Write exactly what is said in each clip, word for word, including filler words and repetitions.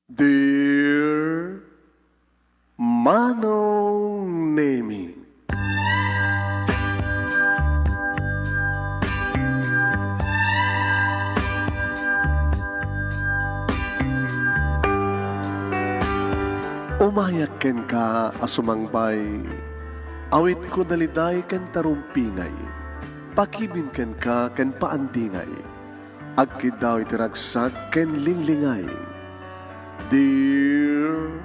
Dear Manong Nemi. Umayak kenka a sumangbay, awitko daliday ken tarumpingay, pakibin kenka ken paandingay, agkiddaw iti ragsak ken linglingay. Dear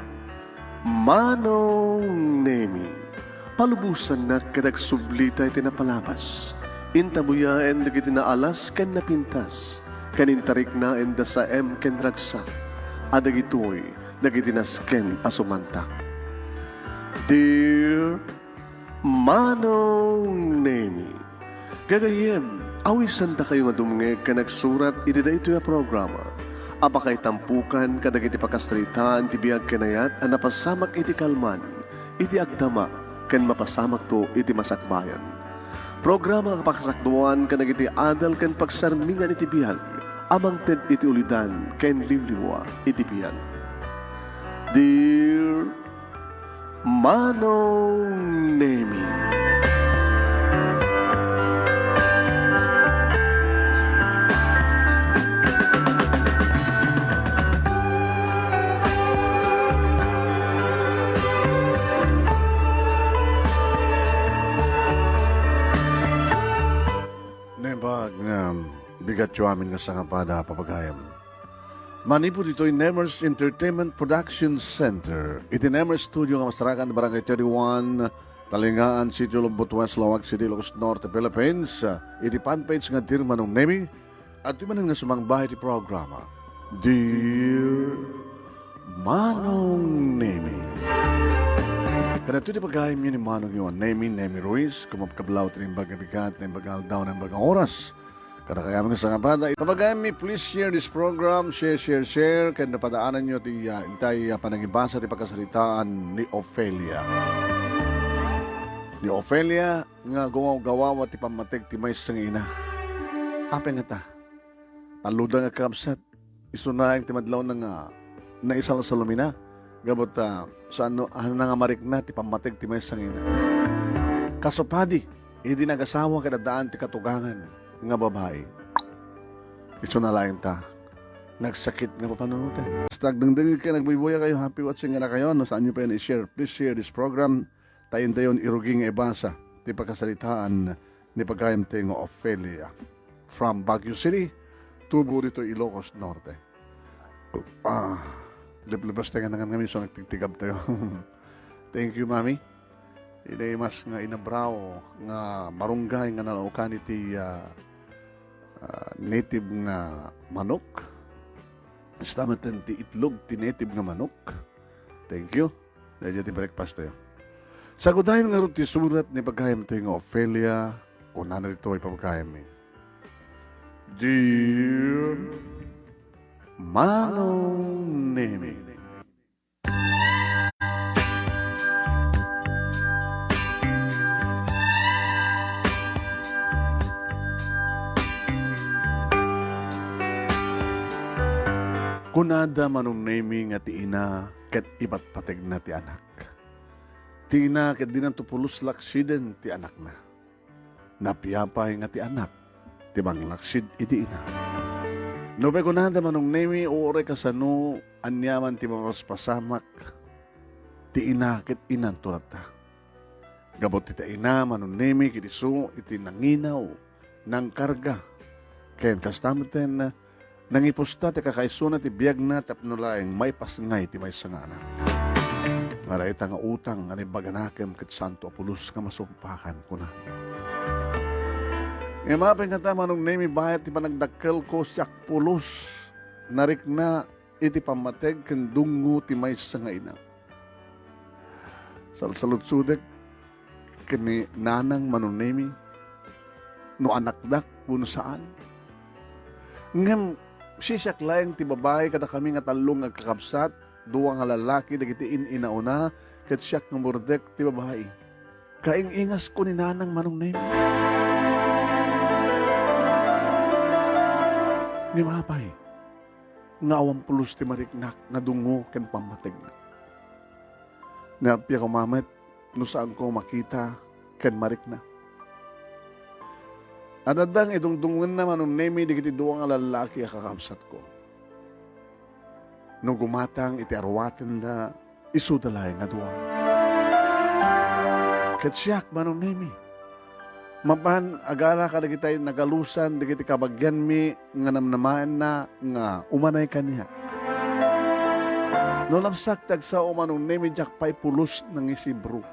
Manong Nemi, palubosannak ket agsublita iti napalabas. Intabuyaen dagiti naalas ken napintas, ken intariknaenda saem ken ragsak, a dagitoy dagiti nasken a sumantak. Dear Manong Nemi, gagayyem, awisandakayo nga dumngeg ken agsurat iti daytoy a programa a pakaitampukan kadagiti pakasaritaan ti biag ken ayat a napasamak iti kalman, iti agdama, ken mapasamakto iti masakbayan. Programa a pakasakduan kadagiti adal ken pagsarmingan iti biag a mangted iti ulidan ken liwliwa iti biag. Dear Manong Nemi. Naimbag nga bigatyo amin nga sangapada, papagayam. Manipud ditoy Nemers Entertainment Production Center, iti Nemers Studio nga masarakan, Barangay thirty-one, Talingaan, Sitio Lombot West, Laoag City, Ilocos Norte, Philippines, iti fanpage nga Dear Manong Nemi, adtoy manen nga sumangba iti programa, Dear Manong Nemi. Kadagitoy ti pagayamyo ni Manongyo a Nemi, Nemi Ruiz, kumabkablaw ti naimbag nga bigat, naimbag nga aldaw, naimbag nga oras. Kadakayamin nga sangapada, ipapagayammi, please share this program, share, share, share, ken napadaananyo ti, ah, intay, ah, panangibasa ti pakasaritaan ni Ofelia. Ni Ofelia nga gumawgawawa ti pammateg ti maysa nga ina. Apay ngata? Talloda nga kakabsat, isuna ti madlawna nga naisalsalumina, gapu ta saan no, ah, nangamarikna ti pammateg ti maysa nga ina. Kasu padi, idi nagasawa ket addaan ti katugangan nga babai. Isuna laeng ta, nagsakit nga papanunoten. Basta agdengdengngeg ken agbuybuya kayo, happy watching nga na kayo. No, saanyo pa yan i-share, please share this program. Tayo-tayon irugi nga ibasa ti pakasaritaan ni pagayamtayo nga Ofelia. From Baguio City, tubo ditoy Ilocos Norte. Ah, leplebes tayo nga nangan ngamin, so nagtigtigab tayo. Thank you, Mami. Inaimas nga inabraw nga marunggay nga nalaokan iti, ah, ah, native nga manok. Basta maten ti itlog ti native nga manok. Thank you. Daydiay ti breakfast tayo. Sagudayen ngarud ti surat ni pagayamtayo nga Ofelia, kunana ditoy pagayammi, Dear Manong Nemi. Kunada, Manong Nemi, nga ti ina ket ipatpategna ti anak. Ti ina ket dinanto pulos laksiden ti anakna. Napiapay nga ti anak ti manglaksid iti ina. Nupay kunada, Manong Nemi, uray kasano, aniaman ti mapaspasamak, ti ina ket inanto latta. Gapu ti ina, Manong Nemi, ket isu iti nanginaw, nangkarga, ken kasta metten, nangipusta ti kakaisuna ti biagna tapno laeng maipasngay ti maysa nga anak. Ngara ita nga utang nga naimbaganakem ket santo a pulos nga masumpakan, kuna. Ngem apay ngata, Manong Nemi, bayat ti panagdakkelko, siak pulos. Narikna iti pammateg ken dungngo ti maysa nga ina. Salsaludsodek ken ni Nanang Manong Nemi no anakdak wenno saan. Ngem sisiak laeng ti babai kadakami nga tallo nga agkakabsat, dua nga lallaki dagiti in-inaona, ket siak nga murdek ti babai. Kaing-ingasko ni Nanang Manong Nemi. Ngem apay, nga awan pulos ti mariknak nga dungngo ken pammategna. Naappiak koma met no saanko makita ken marikna. Adda nga idungdungenna Manong Nemi dagiti dua nga lallaki a kakabsatko. No gumatang iti aruatenda, isuda laeng a dua. Ket siak, Manong Nemi, mapan agara kadagitay nagalusan dagiti kabagianmi nga namnamaenna nga umanay kaniak. No labsak ti agsao, Manong Nemi, diak pay pulos nangisibro.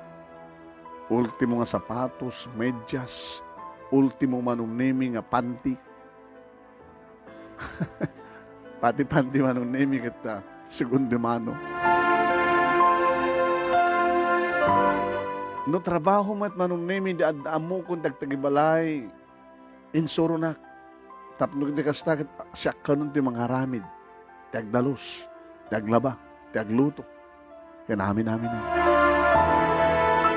Ultimo nga sapatos, medyas, ultimo, Manong Nemi, nga panty. Pati panty, Manong Nemi, ket, ah, segun de mano. No trabaho met, Manong Nemi, di ad-, ammokon ti agtagibalay, insuronak. Tapno di kasta, ket siak kanon ti mangaramid, ti agdalus, ti aglaba, ti agluto, ken amin-amin.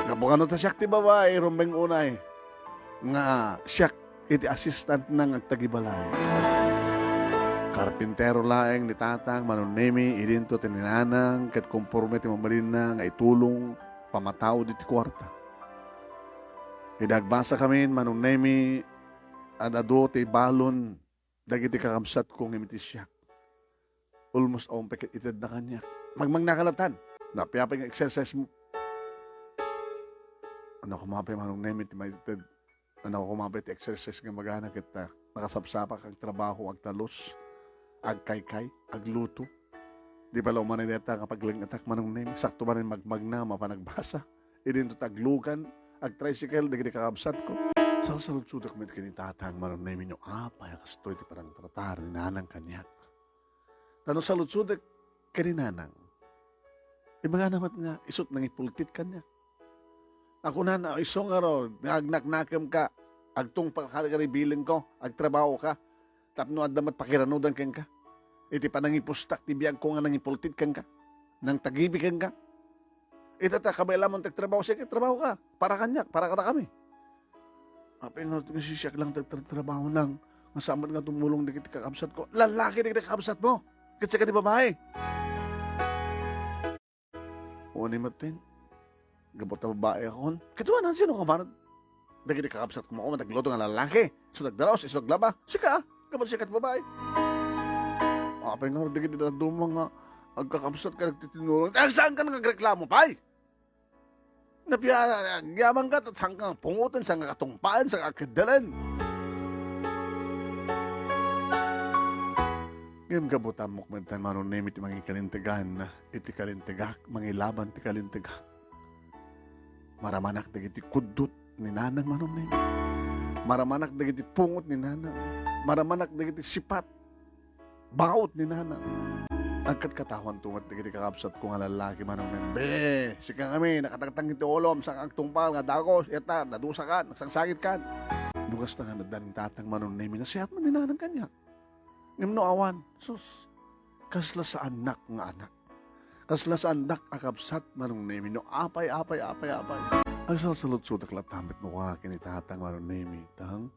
Gapu kano ta siak ti babai, rumbeng unay nga siak iti assistantna nga agtagibalay. Karpintero laeng ni tatang, Manong Nemi, idinto ti ni nanang, ket komporme ti mamalinna nga itulong pamataud iti kuarta. Idi agbasakamin, Manong Nemi, ad-adu ti ibalon dagiti kakabsatko ngem iti siak, almost awan pay ket itedna kaniak. Magmagnaka latan. Napiapay nga exercise mo. Ania koma pay, Manong Nemi, ti maited? Ania koma pay ti exercise nga magana ket, ah, nakasapsapak, agtrabaho, agtalus, agkaykay, agluto? Di pay la umanay dayta nga pagleng-etak, Manong Nemi. Sakto manen magmagna, mapan agbasa. Idinto ti aglugan, agtricycle dagiti kakabsatko. Salsaludsodek met ken ni tatang, Manong Nemi, no apay a kastoy ti panangtratar ni nanang kaniak. Ta no saludsodek ken ni nanang, ibagana met nga isut' nangipultit kaniak. A kunana, isu ngarud nga agnaknakemka, agtungpalka kadagiti bilingko, agtrabahoka, tapno adda met pakiranudan kenka iti panangipustak ti biagko nga nangipultit kenka, nangtagibi kenka. Ita ta kabaelamon ti agtrabaho, sige, trabahoka. Para kaniak, para kadakami. Apay nga ti nga siak lang ti agtratrabaho nang nga saan met nga tumulong dagiti kakabsatko. Lallaki dagiti kakabsatmo. Ket sika ti babai. Wen met, gapu ta babaikon. Ket wen, sino ka man? Dagiti kakabsatko, nagluto nga lallaki. Isu ti agdalus, isu ti aglaba. Sika, gapu ta sika ti babai. Apay nga dagiti dadduma nga agkakabsat ken agtitinulong. Ay, saan ka nagreklamo, pay? Napia-, agyamanka, ta saan ka pungoten, saan ka katungpalen, saan ka keddelen. Ngem gapu ta ammok met, Manong Nemi, ti mangikalintegan iti kalintegak, mangilaban ti kalintegak. Maramanak dagiti kuddot ni nanang, Manong Nemi. Maramanak dagiti pungot ni nanang. Maramanak dagiti sipat, baut ni nanang. Agkatkatahuanto met dagiti kakabsatko nga lallaki, Manong Nemi. Be, sika ngamin, nakatangtang iti ulom, saan ka agtungpal nga dagus, ita, nadusakan, nagsangsangitkan. No kasta nga adda ni tatang, Manong Nemi, nasiat met ni nanang kaniak. Ngem no awan, sus, kasla saannak nga anak. Kasla saannak a kabsat, Manong Nemi, no apay, apay, apay, apay. Agsalsaludsodak latta met no kua ken ni tatang, Manong Nemi, tang,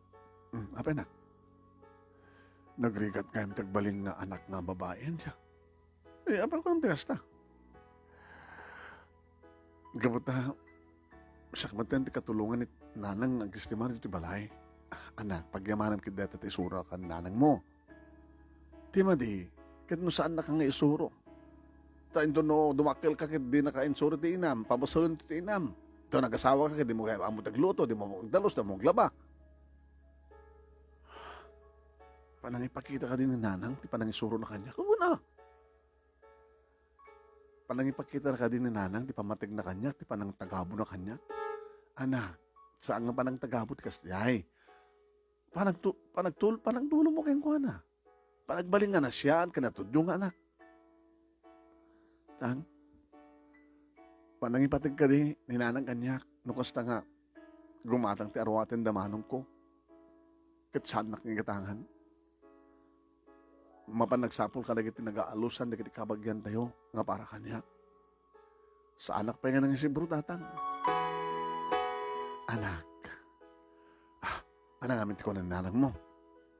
hmm, apay nak? Nagrigat nga ti agbalin nga anak nga babai, ania? Eh, apay ko nang ti kasta? Gapu ta, siak met ti katulongan ni nanang nga agkistimar iti balay. Anak, pagyamanam ket dayta ti isuro kan nanangmo. Ti madi, ket no saannaka nga isuro. Ta inton no dumakkelka ket dinaka insuro ti inam, pabasolento ti inam. Inton agasawaka ket dimo kayat ammo ti agluto, dimo agdalus, dimo aglaba. Panangipakita kadi ni nanang ti panangisurona kaniak. Kuna. Panangipakita kadi ni nanang ti pammategna kaniak, ti panangtagabona kaniak. Anak, saan nga panangtagabo ti kasdiay. Panagtu-, panagtul-, panagtulongmo kenkuana. Panagbalin nga nasiaen ken natudno nga anak. Tang, panangipateg kadi ni nanang kaniak, no kasta nga gumatang ti aruaten da manongko. Ket saannak nga igatangan. Mapan nagsapul kadagiti nagaalusan dagiti kabagiantayo nga para kaniak. Saanak pay nga nangisibro, tatang. Anak. Ah, ania ngamin ti kuna ni nanangmo?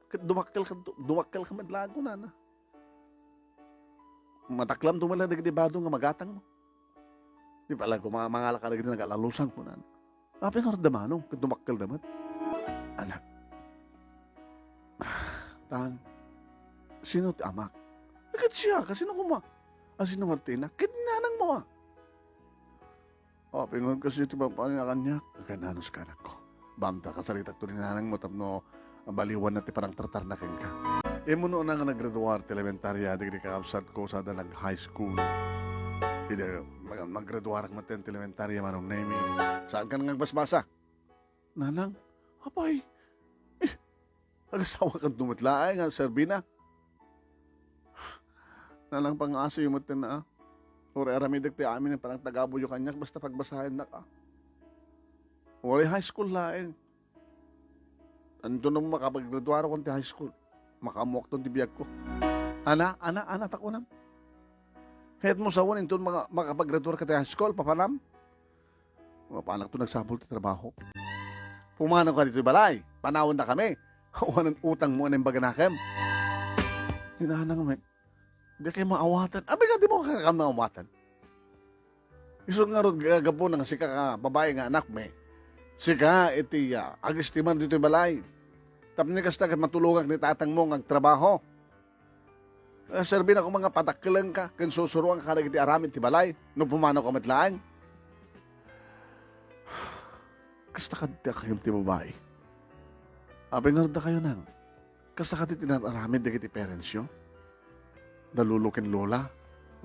Ket dumakkel ka, dumakkel ka met laeng kunana. mataklam to man lang dagiti bado nga magatangmo. Di pay la ko ma-, mangala kadagiti nagalalusan," kunana. Apay ngarud da Manong, ket dumakkelda met. Anak. Tang, sino ti amak? Ket siak, sino koma? A, sino ngarud ti inak? Ket nanangmo a. Apay ngarud kasi ti mapan a kaniak? Ket nanus ka, anakko. Bamta, kasaritakto ni nanangmo tapno baliwanna ti panangtartarna kenka. Immuno unay nga naggraduar ti elementaria dagiti kakabsatko sada nag-high school. Idi mag-, maggraduarak metten ti elementaria, Manong Nemi, saankan nga agbasbasa? Nanang, apay, eh, agasawakanto met laeng a serbina. Nanang, pangaasiyo metten a. Uray aramidek ti amin a panagtagabuyo kaniak basta pagbasaennak a. Uray high school laeng. Intono makapaggraduarakon ti high school, makaammoakton ti biagko. Ana, ana, ana, ta kunam. Kayatmo sawen inton maka-, makapaggraduarka ti high school, papanam? Mapanakto nagsapul ti trabaho. Pumanawka ditoy balay. Panawendakami. Awanen utangmo a naimbaganakem. Ni nanang met, "Dikay maawatan." Apay nga dimo kakam maawatan? Isu ngarud, ga-, gapuna nga sika a babai nga anakmi, sika iti, ah, agistimar ditoy balay. Tapno kasta ket matulongak ni tatangmo nga agtrabaho. Ah, serbina koma nga padakkelenka ken sursuroanka kadagiti aramid ti balay no pumanawka met laeng. Kasta kadi dakayo ti babai. Apay ngarud dakayo, nang? Kasta kadi ti naaramid dagiti parentsyo? Da lolo ken lola,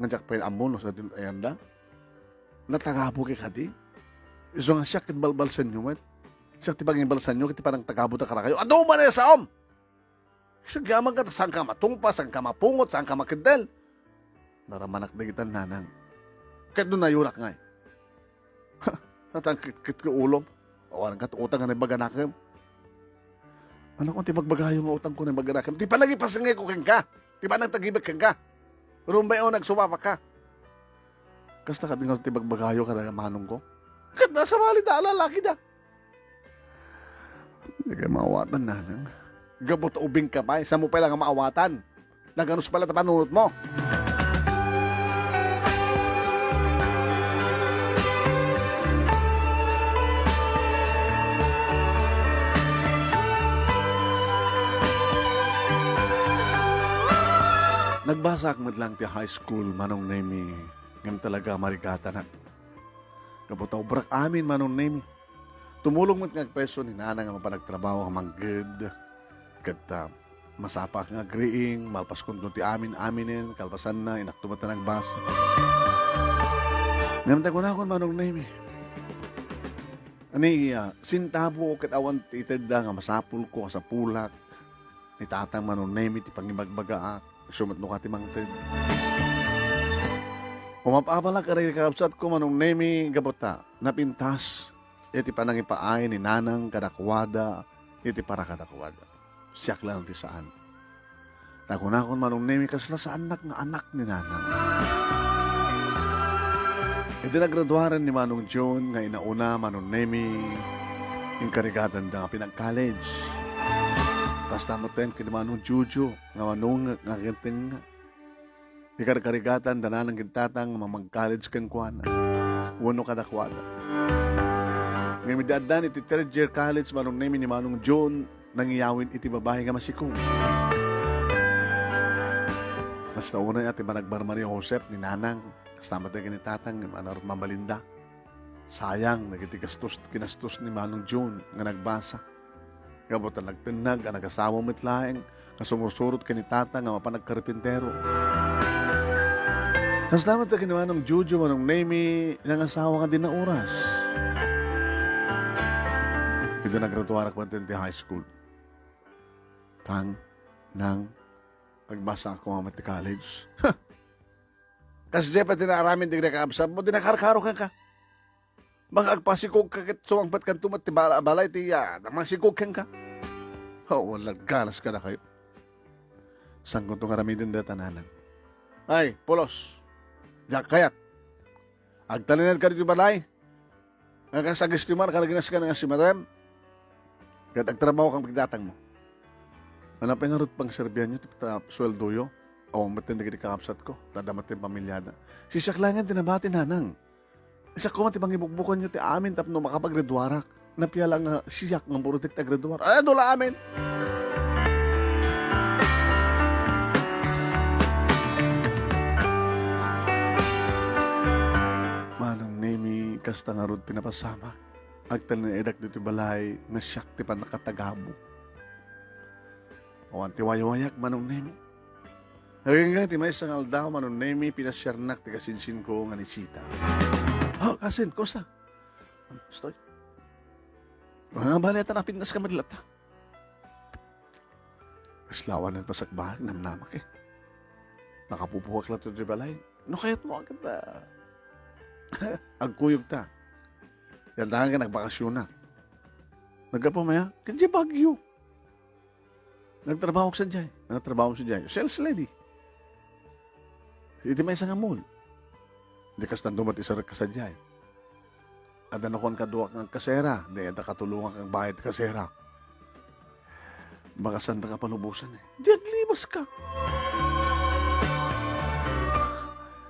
nga diak pay ammo no sadin ayanda? Natagabuek kadi? Isu nga siak ket balbalsenyo met. Siak ti pangibalsanyo ket ti panangtagabudda kadakayo. Adu man a saom! Isu gayam nga ta saanka matungpa, saanka mapungot, saanka makeddel. Naramanak dagita, nanang. Ket no nayurak ngay. Ha, natangkitkit ti ulom. Awan ket utang nga naibaganakem. Ano kon ti bagbagayo nga utangko naibaganakem? Ti panagipasengngayko kenka. Ti panagtagibek kenka. Rumbay o nagsumapaka. Kasta kadi nga ti bagbagayo kada manongko. Ket nasabali da a lalaki da. Dikay maawatan, nanang. Gapu ta ubingka pay, saanmo pay la nga maawatan. Naganus pay la ti panunotmo. Nagbasaak met laeng ti high school, Manong Nemi, ngem talaga marigatanak. Gapu ta ubrak amin, Manong Nemi. Tumulong met nga agpayso ni nanang a mapan agtrabaho a mangged. Ket, ah, masapaak nga agriing, malpaskonto ti amin-aminen, kalpasanna, inakto met a nagbasa. Ngem ta kunakon, Manong Nemi, ani, ah, sentabo ket awan ti itedda nga masapulko a sapulak ni tatang, Manong Nemi, ti pangibagbagaak. Isu met no kadi mangted. Umap-abalak kadagiti kakabsatko, Manong Nemi, gapu ta napintas iti panangipaay ni nanang kadakuada iti para kadakuada. Siak laeng ti saan. Ta kunakon, Manong Nemi, kasla saannak nga anak ni nanang. Idi nagraduaren ni Manong June nga inauna, Manong Nemi, inkarigatanda nga pinag-college. Kasta met ken ni Manong Juju nga manungek nga agtengnga. Ikarkarigatanda nanang ken tatang nga mamag-college kenkuana wenno kadakuada. Ngem idi addan iti third year college, Manong Nemi, ni Manong June, nangiyawid iti babai nga masikog. Kasta unay a ti panagbarbar ni Joseph ni nanang, kasta met ken ni tatang, ngem ania ngarud mabalinda? Sayang dagiti gastos, kinastos ni Manong June nga nagbasa. Gapu ta nagtennag a nagasawa met laeng nga sumursurot ken ni tatang nga mapan agkarpintero. Kasta met ken ni Manong Juju, Manong Nemi, nangasawa nga di naoras. Idi nagraduarak met ti high school. Tang, nang, agbasaak koma met ti college. Kasdiay pay ti naaramid dagiti kakabsatmo, ti nakarkaro kenka. Baka agpasikogka ket sumangpetkanto met ti bala-, balay ti, ah, mangsikog kenka. Oh, wala ganas kadakayo. Saankonto nga aramiden dayta, nanang? Ay, pulos. Diak kayat. Agtalinaedka ditoy balay. Nga kas agistimar, kanaginas ka nga simarem. Ket agtrabaho kang pagdatangmo. Ano pay ngarud pangserbianyo ti ta-, sueldoyo? Awan met dagiti kakabsatko, ta adda met ti pamiliada. Siak laengen ti nabati, nanang. Siak koma ti pangibukbukanyo ti amin tapno makapagriduarak. Napiala nga siak nga burutek ti agriduar. Ay, adu la amin! Manong Nemi, kasta ngarud ti napasamak. Agtalinaedak ditoy balay nga siak ti pannakatagabo. Awan ti waywayak, Manong Nemi. Agingga ti maysa nga aldaw, Manong Nemi, pinasiarnak ti kasinsinko nga ni Sita. Oh, kasin, kumusta? Kastoy? Nga bali, ata napintas ka met latta. Kaslawan nga pasakbaak, namnamak eh. Nakapupuak latta ti balay. No kayat mo agad, ah, agkuyog ta. Yan dangan ka nagbakasyon na. Naggapu maya, kadya Baguio. Nagtrabaho ka sadiay. Nagtrabaho sadiay. Sales lady. Iti maysa nga mall. Di kastan dumat isarek ka sadiay. Adda nakuan kaduak nga agkasera. Di adda katulongak nga agbayad ti kasera. Baka saan ta ka palubosan eh. Di aglibas ka.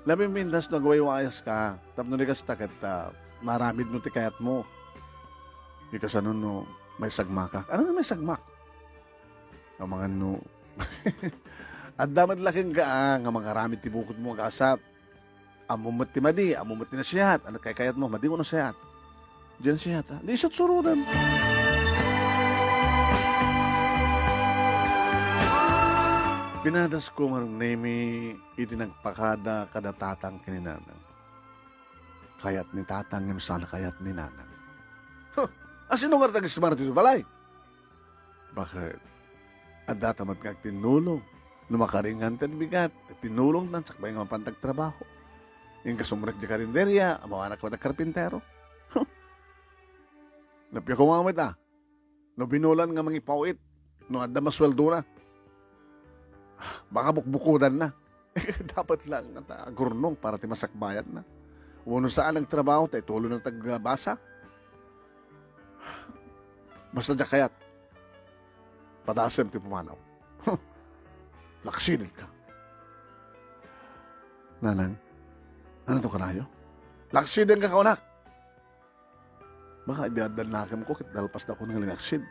Labi mindas no agwaywayas ka. Tapno di kasta ket, ah, maramid mo ti kayat mo. Di kasano no may sagmakak. Ano nga may sagmak? Amangan no. Adda met la kenka, ah, nga mangaramid ti bukod mo, agasat. Ammo met ti madi, ammo met ti nasiat. Ano kaykayat mo? Madi wenno nasiat? Diyan siat, ah. Di isut surudan. Pinadas ko, Manong Nemi, iti nagpakada kada tatang ken ni nanang. Kayat ni tatang ngem saan a kayat ni nanang. Huh! Asino nga nagsimar ti balay? Bakit? Adda ta met nga agtinnulong. No makaringan ti bigat, agtinnulong tan sakbay nga mapan ti agtrabaho. Inka sumrek di karinderya, amawanak met a karpintero. Huh! Napia koma met, ah. No binulan nga mangipawit, no adda masueldona, baka bukbukodanna. Dapat lang nga ta agurnong para ti masakbayatna. Wenno saan nagtrabaho ta ituloy na tagbasa. Basta diak kayat, padasem ti pumanaw. Laksiden ka. Nanang, ano to kanayo? Laksiden ka, kunak. Baka idi adda nakemko ket nalpasdakon nga linaksid.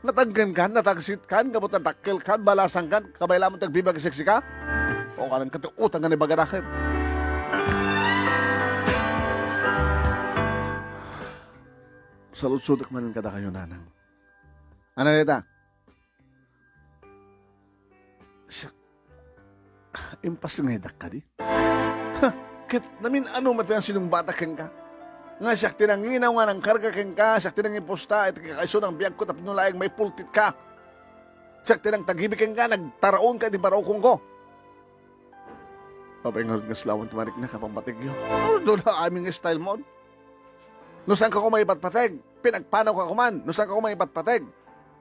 Nataggenkan, natagsitkan, gapu ta dakkelkan, balasangkan, kabay laeng ti agbibagseksika? O, kanan ka ti utang nga ibaganakem. Saludsodek manen kadakayo, nanang. Ano dayta? Siak, impasngedak kadi? Ha! Ket namin-ano met nga sinungbatak kenka? Nga siak ti nanginaw nga nangkarga kenka, siak ti nangipusta iti kakaisuna nga biagko tapno laeng maipultitka. Siak ti nangtagibi kenka, nagtaraonka iti barukongko. Apay ngarud nga slawan ti mariknak a pammategyo? Adu la amin nga style mo. No saanka koma ipatpateg, pinagpanawka koma. No saanka koma ipatpateg,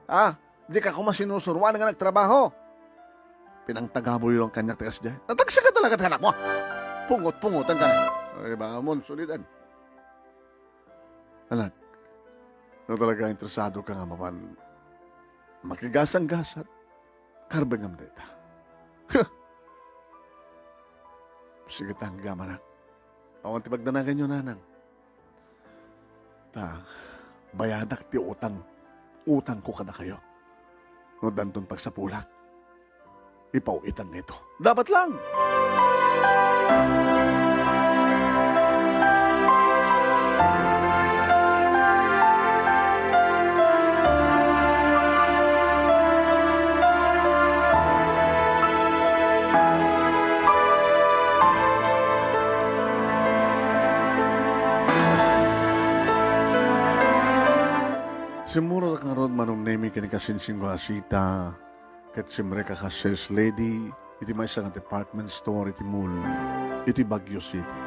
ah, dika koma sinusuroan nga nagtrabaho. Pinangtagaboyo lang kaniak ti kasdiay. Natagsika talaga ti anak mo. Pungot-pungotan ka na. Ay, baka mo, sulitan. Anak, no talaga interesado ka nga mapan makigasang-gasat, karbengam dayta. Sige, tanggam, anak. Awan ti pagdanaganyo, nanang. Ta, bayadak ti utang, utangko kadakayo. No addanton pagsapulak, ipaw-itan nga ito. Dapat lang! Simmurot ngarud, Manong Nemi, ken ni Kasinsingo a Sita, ket simrek a kas sales lady iti maysa nga department store iti mall iti Baguio City.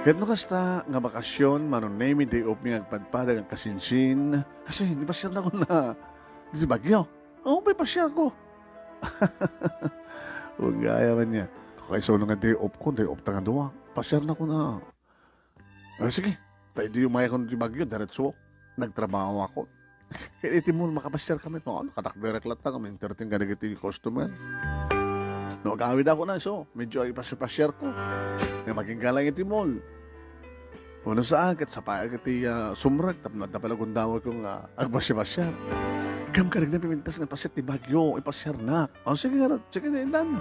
Ket no kasta nga bakasyon, Manong Nemi, day off mi nga agpadpada nga kasinsin. Kasi, ni pasiarnakon ditoy Baguio. Oo, pay pasiarko. Wen gayam ania. Kakaisuna nga day off ko, day off ta nga dua. Pasiarnakon. Ah, sige. Ta idi umayakon iti Baguio, diretso. Nagtrabahoakon. Ket iti mall, makapasiar kami. No, ano, katakderek latta nga ma-entertain kadagiti customer. No, agawidakon isu, medyo ipasiar-pasiarko. Nga maginggala iti mall. Wenno saan, ket sapayak iti, ah, sumrek, tapno adda pay la gundawayko nga agpasiar-pasiar. Ngem kadagiti napipintas nga pasiar ti Baguio, ipasiarnak. O, sige ngarud, sige, daan.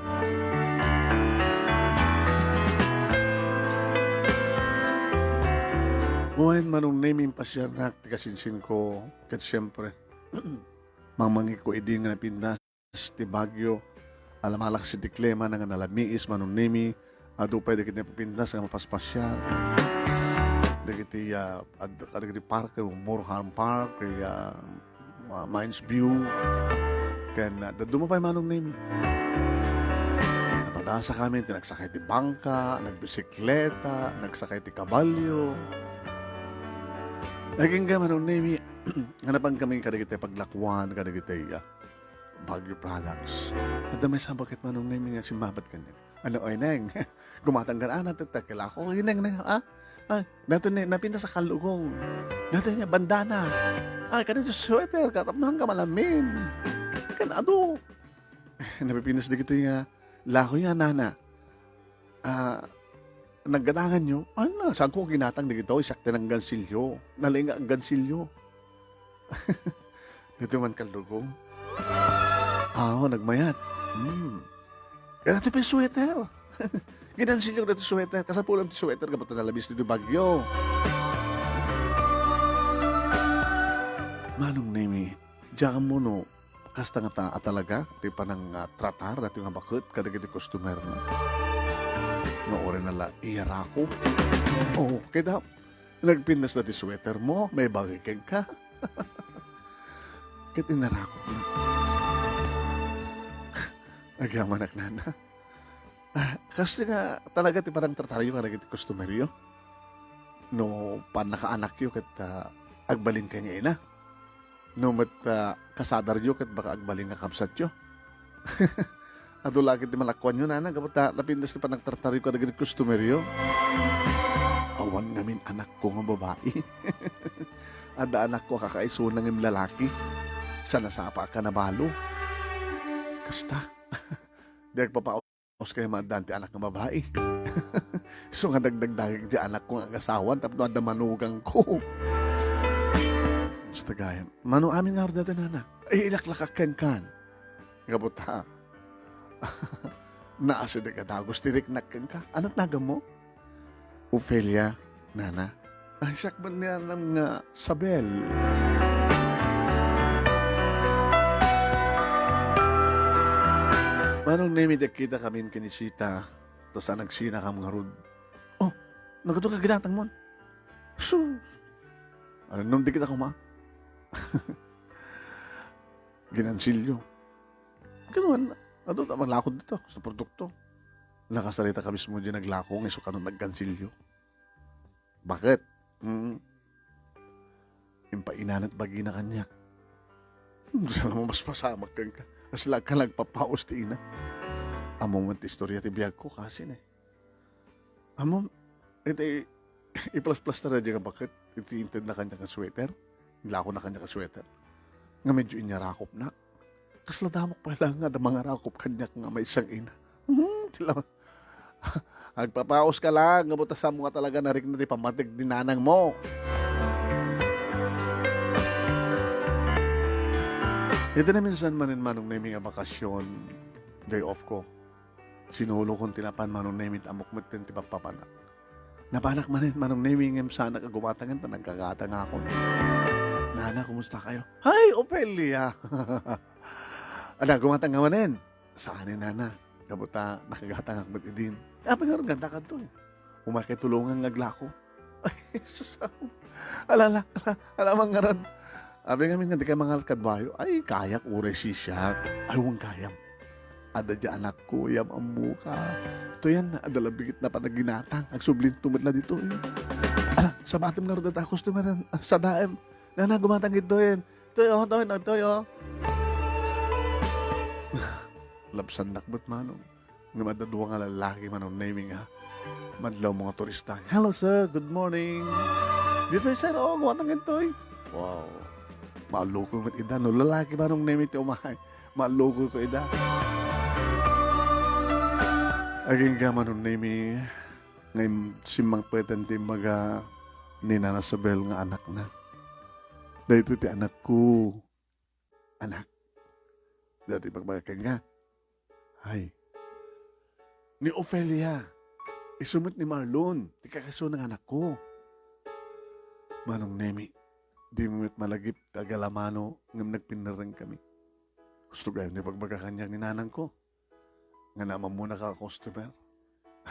Wen, Manong Nemi, impasiarnak ti kasinsinko, ket siempre, mangmangikko idi nga napintas ti Baguio, alamalak si Diklema nga nalamiis, Manong Nemi, adu pay dagiti napipintas nga mapaspasiar. Dagiti, ah, ad-, dagiti park, Borjan Park, kay, ah, Ma-, Mines View, ken, ah, dadduma pay, Manong Nemi. Napadasakami ti nagsakay ti bangka, nagbisikleta, nagsakay ti kabalio. Nagingga, Manong Nemi, nga napangkami kadagiti paglakuan, kadagiti, ah, Baguio products. Adda maysa a baket, Manong Nemi, nga simmabat kaniak. Ano, oy, Neng? Gumatang ka na, ah, natetek, kailangan ko, oy, Neng, Neng, ah? Ah, daytoy ni, napintas a kallugong. Daytoy ni bandana. Ay, kadagiti sweater, ket tapno haan ka malamin. Ken adu. Napipintas dagitoy nga lako nga nana. Ah, naggatanganyo? Ano, saanko ginatang dagitoy, siak ti nanggansilyo. Nalaing nga aggansilyo. Daytoy man kallugong. Aw, nagmayat. Hmm. Kaya daytoy pay sweater. Ginansilyo daytoy sweater. Kasapulam ti sweater, gapu ta nalamiis ditoy Baguio. Manong Nemi, diak ammo no kasta ngata a talaga ti panang, ah, tratar daytoy nga baket kadagiti customer na. Nga uray na la iyarakop. Oh, kaya nagpintas daytoy sweater mo, may bagay kenka. Ket inarakopna. Agyamanak, nana. Ah, kastoy nga talaga ti panangtrataryo kadagiti customeryo? No pannakaanakyo ket, ah, agbalin kaniak nga ina? No met, ah, kasadaryo ket baka agbalin nga kabsatyo? Adu la ket ti malakuanyo, nana, gapu ta napintas ti panangtrataryo kadagiti customeryo. Awan ngamin anakko nga babai. Adda anakko a kakaisuna ngem lalaki. Saan a sapa a kanabalo. Kasta. Di agpapaus kay maaddaan ti anak nga babai. Isu nga dagdagdagik ti anakko nga agasawan tapno adda manugangko. Basta gayam. Mano amin nga arda, nana? Ay, ilaklakak kenkan. Gapu ta. Naasideg a dagus ti riknak kenka. Ania ti naganmo? Ofelia, nana. Ay, siak met ni anam nga Sabel. Manong Nemi, di agkita kamin ken ni Sita, ta saan agsinakam ngarud. Oh, nagadu nga ginatangmon. Sus! Ano, nung di kita kuma? Ginansilyo. Kanuan, adu ta manglako dita sa produkto. Nakasarita ka mismo di naglako nga isu kano naggansilyo. Baket? Mm. Impainanat bagina kaniak. Saan mo mas masamak kenka? Kasla ka nagpapaus ti ina. Amo man ti istorya ti biag ko, kasi ne. Ammom, iti iplasplasta daydiay nga baket, iti intedna kaniak nga sweater, ilakona kaniak nga sweater, nga medyo inyarakopna. Kasla damok pay la nga adda mangarakop kaniak nga maysa nga ina. Hmm, ti la-, agpapaus ka lang, nga buta sa mga talaga narikna ti pammateg ni nanang mo. Iti naminsan manen, Manong Nemi, nga bakasyon, day off ko. Sinulokon ti napan, Manong Nemi, ta ammok metten ti pappapanak. Napanak manen, Manong Nemi, ngem saanak a gumatangen ta nagkagatangakon. Nana, kumusta kayo? Hay, Ofelia! Ada, gumatang ka manen? Saan ni Nana? Gapu ta nakagatangak met idin. Apay ngarud nga adda kadto? Umay kay tulongan nga aglako. Ay, sus, ala, ala, ala, ala, mangarad. Abi ngamin nga di ka mangalat kad bayo. Ay, kayak, uray sisiak. Ay, wen gayam. Adda di anakko, yam ammo ka. Ito yan, adda labigit na panaginatang. Agsublinto met la dito, eh. Ala, sabatem ngarud data customer, ah, sadaem. Nana, gumatang ito, eh. Toy, oh, toy, nagtoy, oh. Labsannak met, Manong. Nga madadua nga lalaki, Manong Nemi, nga madlaw mga turista. "Hello, sir. Good morning." Ditoy, sir. Oh, gumatang itoy. Wow. Maalluko met ida. No lalaki, Manong Nemi, ti umay, maalluko ko ida. Agingga, Manong Nemi, nga im-, simmangpeten ti imbaga ni Nana Sabel nga anakna. Daytoy ti anakko. Anak, daytoy ti pagbaga kenka. Ay. Ni Ofelia, isu met ni Marlon, ti kakaiso nga anakko. Manong Nemi, dimo met malagip ti agalamano ngem nagpinnerreng kami. Gusto gayam ti pagbaga kaniak ni nanangko. Nga naammonak a customer.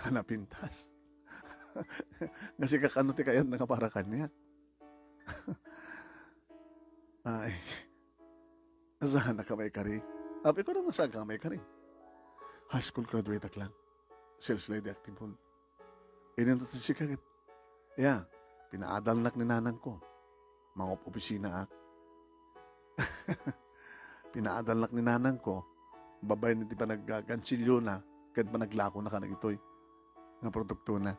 Napintas. Nga sika kano ti kayatna nga para kaniak. Ay. Saan ka maikari? Apay ko, no, saan ka maikari? High school graduate ak lang. Sales lady ak ti bun. Inunot ti sika ket, ya, pinaadalnak ni nanangko. Mangup-opisinaak. Pinaadalnak ni nanangko, babaen iti panaggansilliona ken panaglakona kadagitoy nga produktona.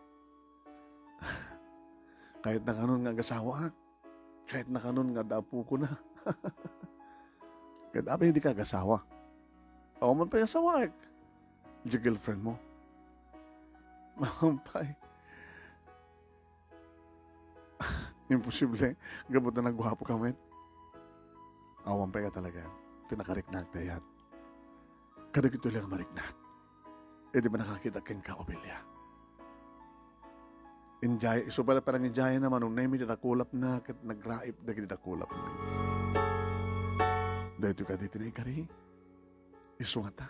Kayatna kanon nga agasawaak. Kayatna kanon nga adda apokona. Ket apay dika agasawa? Awan man pay asawaek. Diay girlfriend mo? Awan pay. Imposible. Gapu ta nagguapo ka met. Awan pay ka talaga. Ti nakariknak ti ayat. Kadagitoy la nga mariknak. Iti pannakakitak kenka, Ofelia. Idiay, isu pay la panangidiayna, Manong Nemi, ti dakulapna ket nagraip dagiti dakulapmi. Daytoy kadi ti naikari? Isu ngata?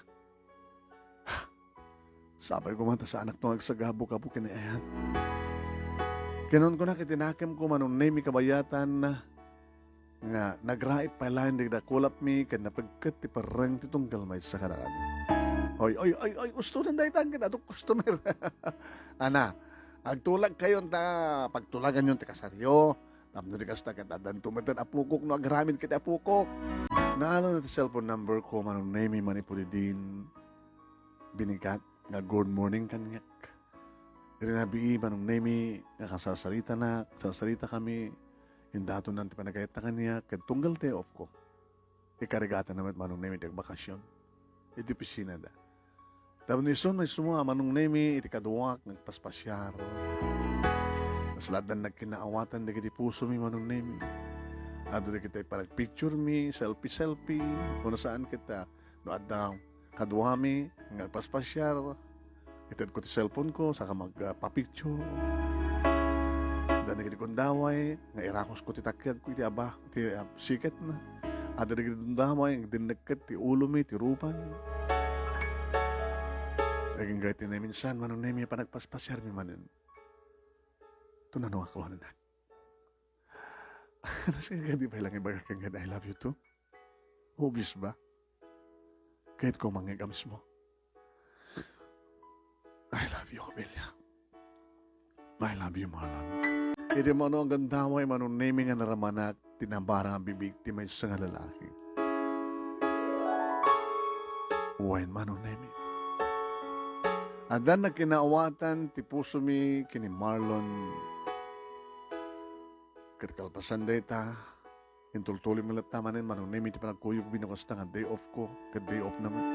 Sapay koma ta saanakto nga agsagabo, gapu ken ni ayat. Kinunkunak iti nakemko, Manong Nemi, kabayatan, nga nagraip pay laeng dagiti dakulapmi ken napigket ti perreng ti tunggal maysa kadakami. Oy, oy, oy, oy, ustoden dayta, ket adu customer. Ana, agtulagkayon ta pagtulaganyon ti kasaryo. Tapno di kasta, ket addanto met a pukok no agraman ket a pukok. Naano na ti cellphone number ko, Manong Nemi, manipud idin binigat nga good morning kaniak. Iti nabii, Manong Nemi, nga kasasaritanak, sarsarita kami, indatonan ti panagayatna kaniak, ket tunggal day off ko. Ikarigatan na met, Manong Nemi, ti agbakasyon iti opisinada. Tapno isun, maysa a Manong Nemi, iti kaduak nga agpaspasiar. Kasla addan nagkinaawatan dagiti pusomi, Manong Nemi. Adu dagiti panagpicturemi, selfie-selfie, no saan ket, ah, no adda kaduami nga agpaspasiar, itedko ti cellphone ko, saka magpapicture. Adda dagiti gundaway nga irakusko ti takkiagko iti aba, ti, ah, siketna. Adda dagiti gundaway nga agdinnekket ti ulomi, ti rupay. Agingga iti naminsan, Manong Nemi, panagpaspasiarmi manen. Tunano nga kuananak. Nasken kadi pay lang ibaga ken, "I love you too." Obvious ba? Kayatko mangngeg a mismo. "I love you, Ofelia. I love you, Marlon." Iti maano a gundaway, Manong Nemi, nga naramanak ti nabarang a bibig ti maysa nga lalaki. Wen, Manong Nemi. Addan nagkinaawatan ti pusomi ken ni Marlon. Ket kalpasan dayta, intultuloy met latta manen, Manong Nemi, ti panagkuyogmi no kasta nga day off ko, ket day off na met.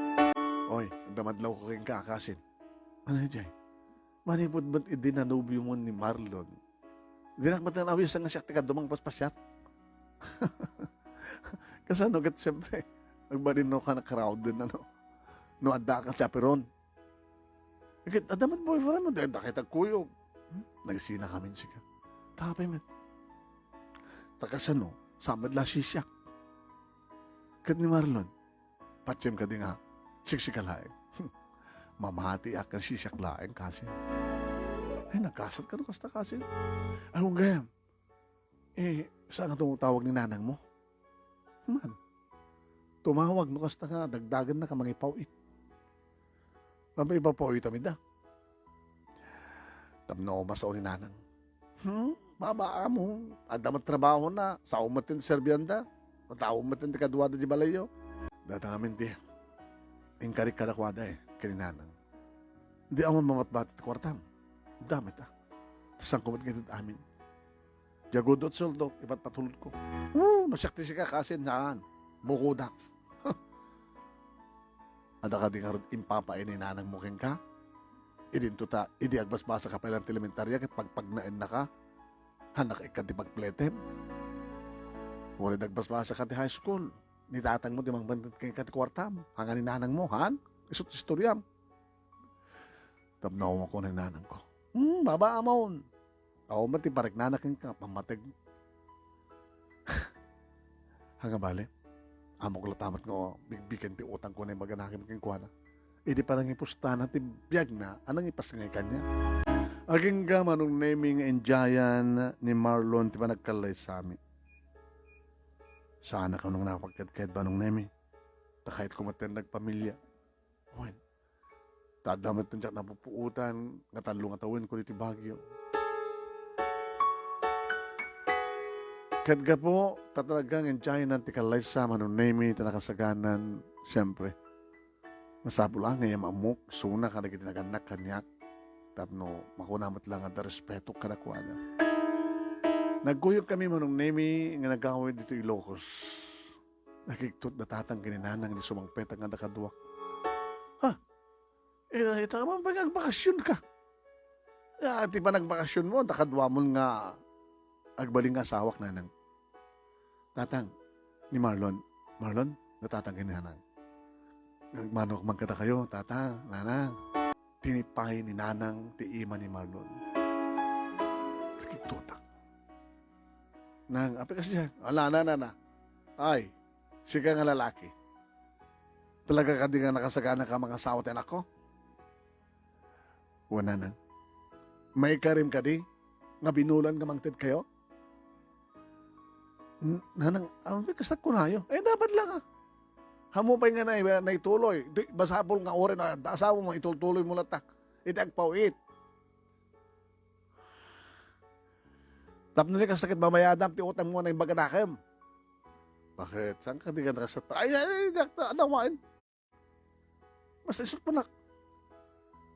Oy, adda madlawko kenka, kasin. Ania idiay? Manipud met idi nanobiom ni Marlon, dinak met awisan nga siak ti kaduam nga agpaspasiar. Kasano ket, siempre, nagbalin no ka na crowded, ano? No adda ka chaperon. Ket adda met boyfriend mo, dayta ket agkuyog. Hmm? Nagsina kami sika. Tapay met. Ta kasano, saan met la sisiak? Ket ni Marlon, patiem kadi nga siksika laeng. Mamatiak ken sisiak laeng, kasin. Ay, nagkasat ka no kasta, kasin. Ay, gayam. Eh, saan nga tumawag ni nanang mo? Man. Tumawag no kasta nga dagdagennak a mangipaw-it. Tapno ipapaw-itam ida. Tapno umas ni nanang. Hmm? Baba, amo. Adda met trabahona. Sao met ti serbianda. Tao met ti kaduada di balayyo. Dayta ngamin ti inkarik kadakuada, eh, ken ni nanang. Di awan mamatbati ti kuartam. Adda met, ah. Saan ko met nga itad amin? Yagudot suldok, ipatpatulodko. Woo! No siak ti sika, kasin, saan? Bukodak. Adda kadi ngarud impapaay ni nanangmo kenka? Idinto ta, idi agbasbasaka pay laeng ti elementaria, ket pagpagnaennaka. Hannak ikkan ti pagpletem. Uray agbasbasaka ti high school, ni tatangmo ti mangpantad kenka ti kuartam. Haan nga ni nanangmo, haan? Isu't istoriam. Tapno awan ko ni nanangko. Hmm, baba amon. Awan met ti pariknana kenka, pammateg. Haan nga bale, ammok latta met nga bigbigen ti utangko nga imbaganakem kenkuana. Idi panangipustana ti biagna a nangipasngay kaniak. Agingga, Manong Nemi, nga enjoyan ni Marlon ti panagkallaysami. Saanak a nang napagkedked, Manong Nemi. Ta kayatko met ti nagpamilia. Wen, ta adda met ti diak napupuotan nga tallo nga tawenko ditoy Baguio. Ket gapu ta talaga nga enjoynan ti kallaysa, Manong Nemi, ta nakasaganan, siempre, masapul a nga iam-ammok isuna kadagiti nagannak kaniak tapno makuna met la nga adda respetok kadakuada. Nagkuyogkami, Manong Nemi, nga nagawid ditoy Ilocos. Nakigtot da tatang ken ni nanang idi sumangpetak nga adda kaduak. Ha? Eh, ita man pay nga agbakasionka. Ya, ti panagbakasionmo, adda kaduamon nga agbalin nga asawak, nanang. Tatang, ni Marlon. Marlon, da tatang ken ni nanang. Nagmanok man kadakayo, tatang, nanang. Tinipay ni nanang ti ima ni Marlon. Nakigtotak. Nang, apay kasdiay? Ala, nana, na. Ay, sika nga lalaki. Talaga kadi nga nakasaganaka a mangasawa ti anakko? Wen, nanang. Maikarim kadi nga binulan nga mangtedkayo? N-, nanang, apay kasta kunayo? Eh, dapat lang, ah. Ammo pay nga nai-, naituloy. Di, masapul nga uray no adda asawam, itultuloymo latta iti agpaw-it. Tapno di kasta ket mabayadam ti utangmo nga naimbaganakem. Baket? Saan ka di ka nakasat-, ay, ay, ay, diak ta, adawaen. Basta isu't panak.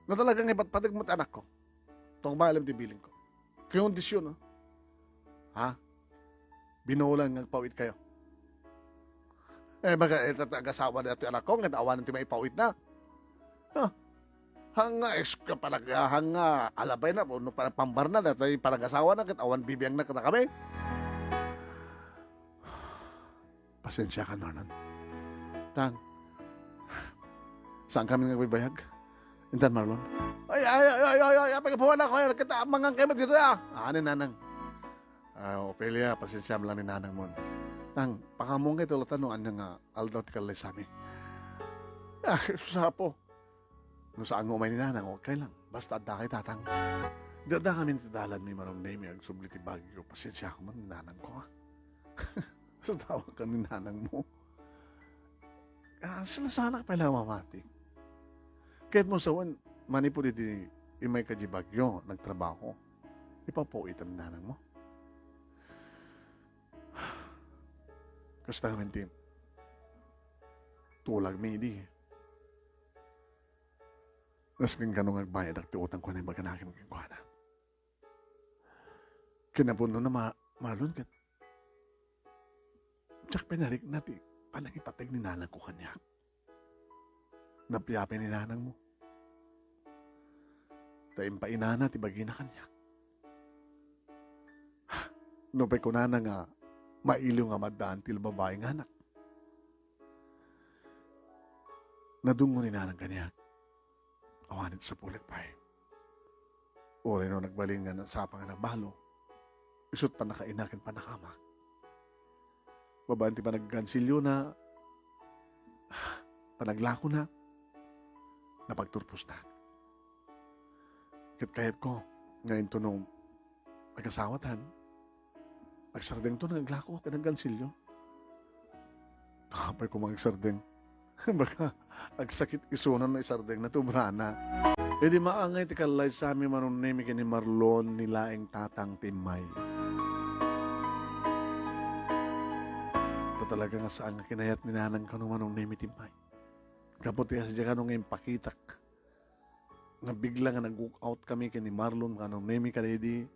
No talaga nga ipatpateg mo ti anakko, tungbalem ti bilingko. Kondisyon, ah. Ha? Binulan nga agpaw-itkayo. Eh, baga, eh, ita ti agasawa daytoy anakko, nga awan ti maipawitna. Ha? Hanga, eska pala, hanga, alabay na, no, pa-, pambarna, daytoy panagasawana, ket awan bibiangna kadakami. Pasensiakan, Marlon. Tang, saan kami nga agbibayag? Intan, Marlon. Ay, ay, ay, ay, ay, ay, apay nga pumalak, ay, kita, mangan kayo dito, ya. Ani, nanang. Ah, Ofelia, pasensiam lang ni nanang mon. Tang, pakaammoan nga iti ulatan no ania nga aldaw ti kallaysami. Ah, susapo. No saan nga umay ni nanang, okay lang. Basta adda kay tatang. Di adda kami ti dalan mi, Manong Nemi, agsubli ti Baguio. Pasensiakan man ni nanangko, ha? Sa tawag ka ni nanangmo. Ah, sila sana pala mamati. Ket mo sawen, manipud idi immay ka di Baguio, nagtrabaho. Ipapawitem ni nanangmo. Kasta ngamin ti tulagmi idi. Nasken kano nga agbayadak ti utangko nga imbaganakem kenkuana. Kinapudnona, Ma-, Marlon, ket diak pinarikna ti panangipateg ni nanangko kaniak. Napiapi ni nanangmo. Ta impainana ti bagina kaniak. Nupay kunana nga mailiw nga maddaan ti babai nga anak. Nadungngo ni nanang kaniak. Awan iti sapulek pay. Uray no nagbalin nga nasapa nga nagbalo, isu't pannakaina ken pannakamak. Babaen ti panaggansilyona, panaglakona, napagturposnak. Ket kayatko nga intono agasawatan, agsardengto nga aglako ken aggansilyo. Apay koma nga agsardeng? Baga, agsakit isuna no isardengna ti obrana. Idi maangay ti kallaysami, Manong Nemi, ken ni Marlon, ni laeng tatang ti immay. Ta talaga nga saan nga kinayat ni nanang kano, Manong Nemi, ti immay. Gapu ti sadiay kano nga impakitak nga bigla nga nag-walk out kami ken ni Marlon, Manong Nemi, kadaydi.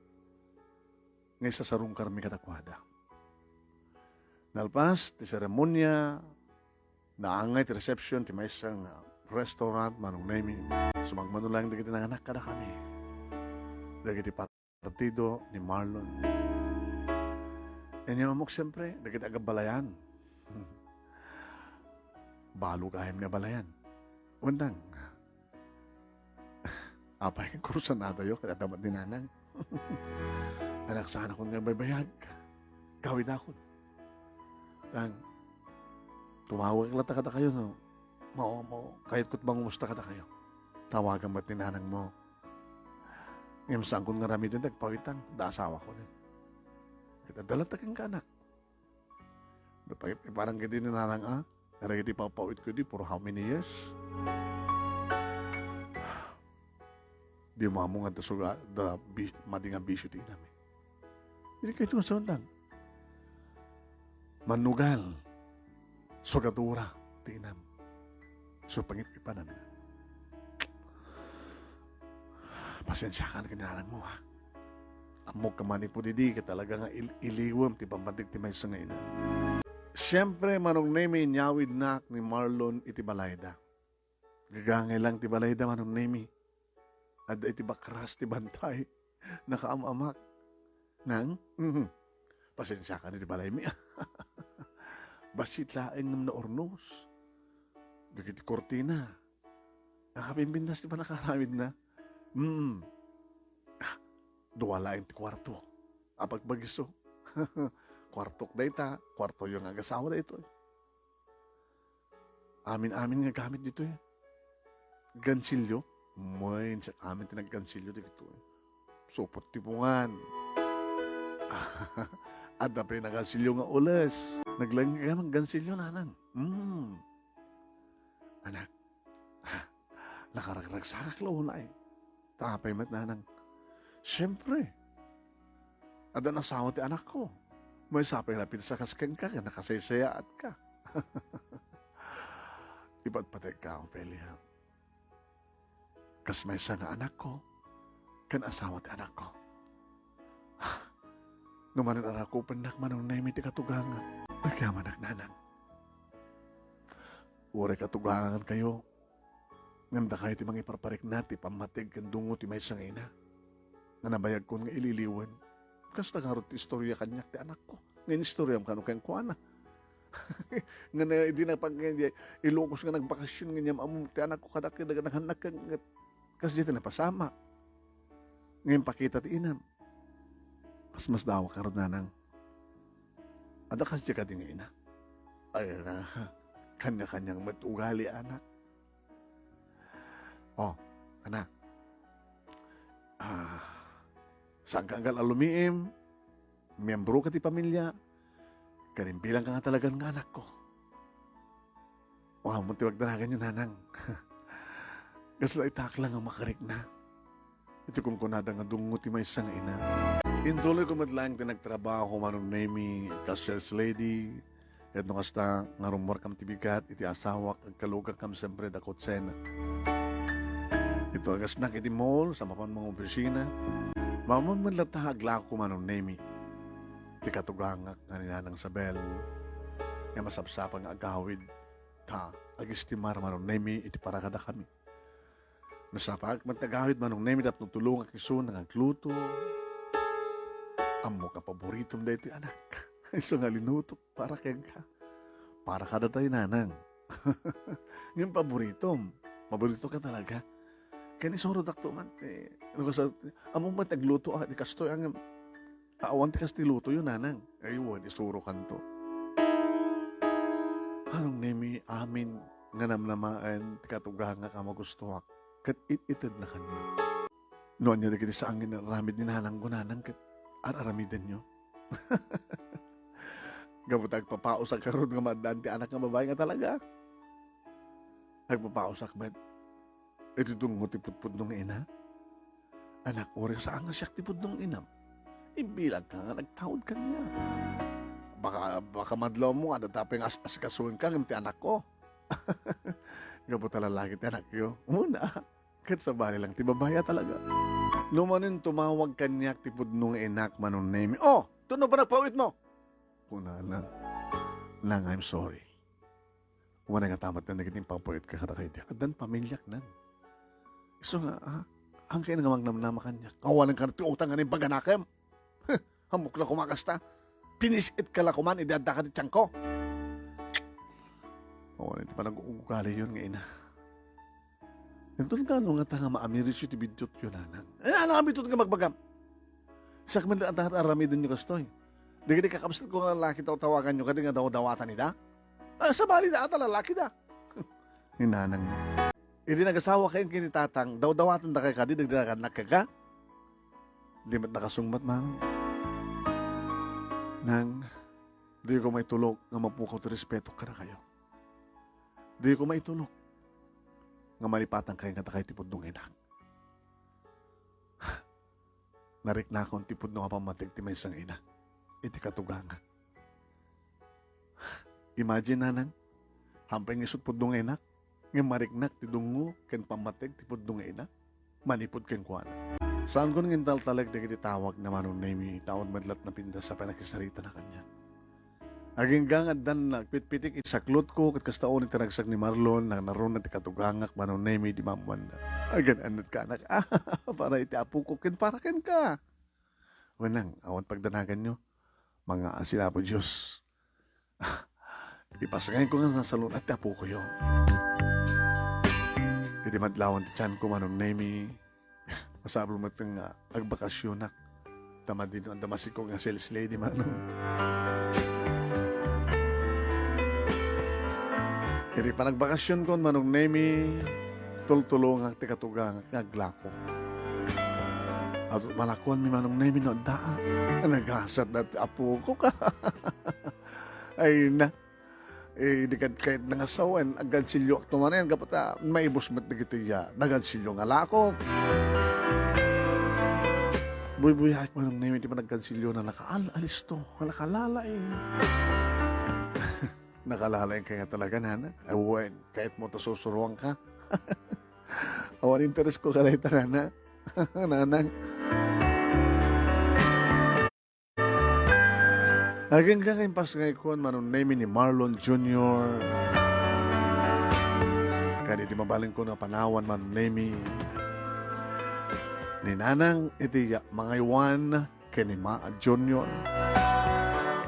nga isasarungkarmi kadakuada. Nalpas ti seremonia, naangay ti reception ti maysa nga restaurant, Manong Nemy. Sumagmamano laeng dagiti nanganak kadakami. Dagiti partido ni Marlon. Inyam ammok, siempre, dagiti agabalayan. Balo gayam ni abalayan. Wen, apay, kursanadayo, ket adda met ni nanang. Anak, saanakon nga baybayag. Gawidakon. Nang, tumawag latta kadakayo, no? Mao, mao, kayatko ti mangumusta kadakayo. Tawagan met ni nanangmo. Ngem saanko nga aramiden ti agpawitan, da asawako ni. Ket adda latta kenka, anak. Napangit-, parang kadi ni nanang, ah? Kadagiti ipapawitko idi for how many years? Di mo ammo nga adda suga-, da bis-, madi nga bisyo ti inam, eh. Idi kayto nga sawendan. Mannugal. Sugadora ti inam. So, pangip-ipanan. Pasiensiakan ken ni nanangmo, ha? Ammok ka manipud idi ket talaga nga il-, iliwem ti pammatik ti maysa nga ina. Siempre, Manong Nemy, inyawidnak ni Marlon iti balayda. Gagangay lang ti balayda, Manong Nemy. Adda iti bakras ti bantay. Nakaam-amak. Nang? Mhm. Pasiensiakan iti balaymi. Bassit laeng ngem naurnos. Dagiti kurtina. Nakapimpintas ti pannakaaramidna. Mm. Ah, dua laeng ti kuarto. Apagbagiso. Kuartok dayta, kuartoyo nga agasawa daytoy. Amin-amin nga gamit ditoy. Gansilyo? Wen, siak amin ti naggansilyo dagitoy. Supot ti pungan. Adda pay nagansilyo nga ules. Naglaeng nga gansilyo, nanang. Mm. Anak, nakaragragsakak la unay. Ta apay met, nanang? Siempre. Adda asawa ti anakko. Maysa pay nga napinsakas kenka, nga nakasaysayaatka. Ipatpategka, Ofelia. Kas maysa nga anakko, ken asawa ti anakko. No manen a rakupennak, Manong Nemy, ti katugangak. Agyamanak, nanang. Uray katugangankayo, ngem dakayo ti mangiparparikna ti pammatig ken dungngo ti maysa nga ina nga nabayagkon nga ililiwen. Kasta ngarud ti istoria kaniak ti anakko nga inistoriam kano kenkuana. Nga na, idi napag-, Ilocos nga nagbakasyon, nga inyam-am ti anakko kadakkel, daga naghannak ken, ket kasdiay ti napasamak. Nga impakita ti inam. Pasmasdawak ngarud, nanang. Adda kasdiay kadi nga ina? Ay, na, kanya-kanyang met ugali, anak. Oh, anak. Ah, saanka anggal a lumiim, miyembroka ti pamilia, ken imbilangka nga talagan nga anakko. Wa mo ti pagdanaganyo, nanang. Kasla itaak lang nga makarikna. Iti kunkunada nga dungngo ti maysa nga ina. Intuloyko met laeng ti nagtrabaho, Manong Nemy, kas sales lady. Ket no kasta nga rummuarkam ti bigat iti asawak, agkalugakam siempre da kutsena. Ito agasnak iti mall, sa mapan mga opisina. Mapan met latta aglako, Manong Nemy. Ti katugangak nga ni Nanang Sabel, nga masapsapa nga agawid, ta agistimar, Manong Nemy, iti para kadakami. Nasapaak met nga agawid, Manong Nemy, tapno tulongak isu nga agluto. Ammo nga paboritom daytoy, anak. Isu nga linutok para kenka. Para kadatayo, nanang. Ngem paboritom. Paboritoka talaga. Ken isurodakto man, eh, no, kas-, ammo met nga agluto, ah, ti kastoy, ngem awan ti kas ti lutoyo, nanang. Ay, wen, isurokanto. Manong Nemy, amin nga namnamaen ti katugangak a magustoak, ket it-itedna kaniak. No ania dagiti saan nga inaramid ni nanangko, nanang, ket ar-aramidenyo. Gapu ta agpapaosak ngarud nga maaddaan ti anak nga babai nga talaga. Agpapaosak met. Iti dungngo ti pudpudno nga ina? Anak, uray saan nga siak ti pudno nga inam, imbilangka nga nagtaud kaniak. Baka, baka madlawmo nga adda pay nga as-, asikasuenka ngem ti anakko. Gapu ta lalaki ti anakyo. Muna, ket sabali lang ti babai a talaga. No manen tumawag kaniak ti pudno nga inak, Manong Nemi, "Oh, tapno panagpawitmo?" Kunana, "Nang, I'm sorry. Umanay nga tamat na dagiti impapawit ka kadakaydi. Addan pamiliak, Nang. Isu nga, ah, haanka nga magnamnama kaniak. Awanen ka ti utang nga naimbaganakem. Ammok la koma kasta. Pinis-it ka la koman idi addaka ti tianko." Awanen ti panag-ugaliyon nga ina. Inton kano ngata nga maamirityo ti biddutyo, Nanang? Eh, ano nga biddut nga magbagam? Siak met laeng ti aramidenyo kastoy. Dagiti kakabsatko nga lalaki tawtawaganyo kadi nga dawdawatan ida? Ah, sabali da ata lalaki da. Ni Nanang. Idi nagasawa kayo ken ni Tatang, dawdawatan da kay kadi dagiti nagannak kaka? Di met nakasungbat, Manong. Nang, di ko maitulok nga mapukaw ti respeto kadakayo. Di ko maitulok nga malipatan kayo nga takay ti pudno nga inak. Nariknakon ti pudno nga pammateg ti maysa nga ina iti katugangak. Imagine, Nanang, hampay nga isut pudno nga inak, ngem mariknak ti dungngo ken pammateg ti pudno nga ina manipud kenkuana. Saanko nga intaltalek dagiti tawag na Manong Nemi, ta awan met latta napintas a panakisaritana kaniak. Agingga nga addan nagpitpitik iti saklotko, ket kasta unay ti ragsak ni Marlon, nangnaruna ti katugangak, Manong Nemi, di maammoanna. Agan-annutka, anak, para iti apoko ken para kenka. Wenang, awan pagdanaganyo. Mangngaasin Apo Dios. Ipasngayko nga nasalun-at ti apokoyo. Idi madlawan ti tianko, Manong Nemi, masapul met nga agbakasionak. Ta madi no adda masikog nga sales lady, Manong. Idi panagbakasionkon, Manong Nemi, tultulongak ti katugangak nga aglako. At malakuanmi, Manong Nemi, no addaak. Nagasat dati apoko ka. Ay na. Eh, di kad kayat nangasawen, aggansilyoak tumanen, gapu ta maibus met dagiti ya, nagansilyo nga lakok. Buybuyaek, Manong Nemi, ti panaggansilyo na nakaal-alisto, nga nakalalaing. Nakalalaing kay nga talaga, Nana. Ay, wen, kayat mo to susuruan ka. Awan interes ko kadayta, Nana. Nanang. Agingga nga impasngayko, Manong Nemi, ni Marlon Junior. Kadi ti mabalinko nga panawan, Manong Nemi, ni Nanang iti ya-, mangaywan ken ni Ma Junior.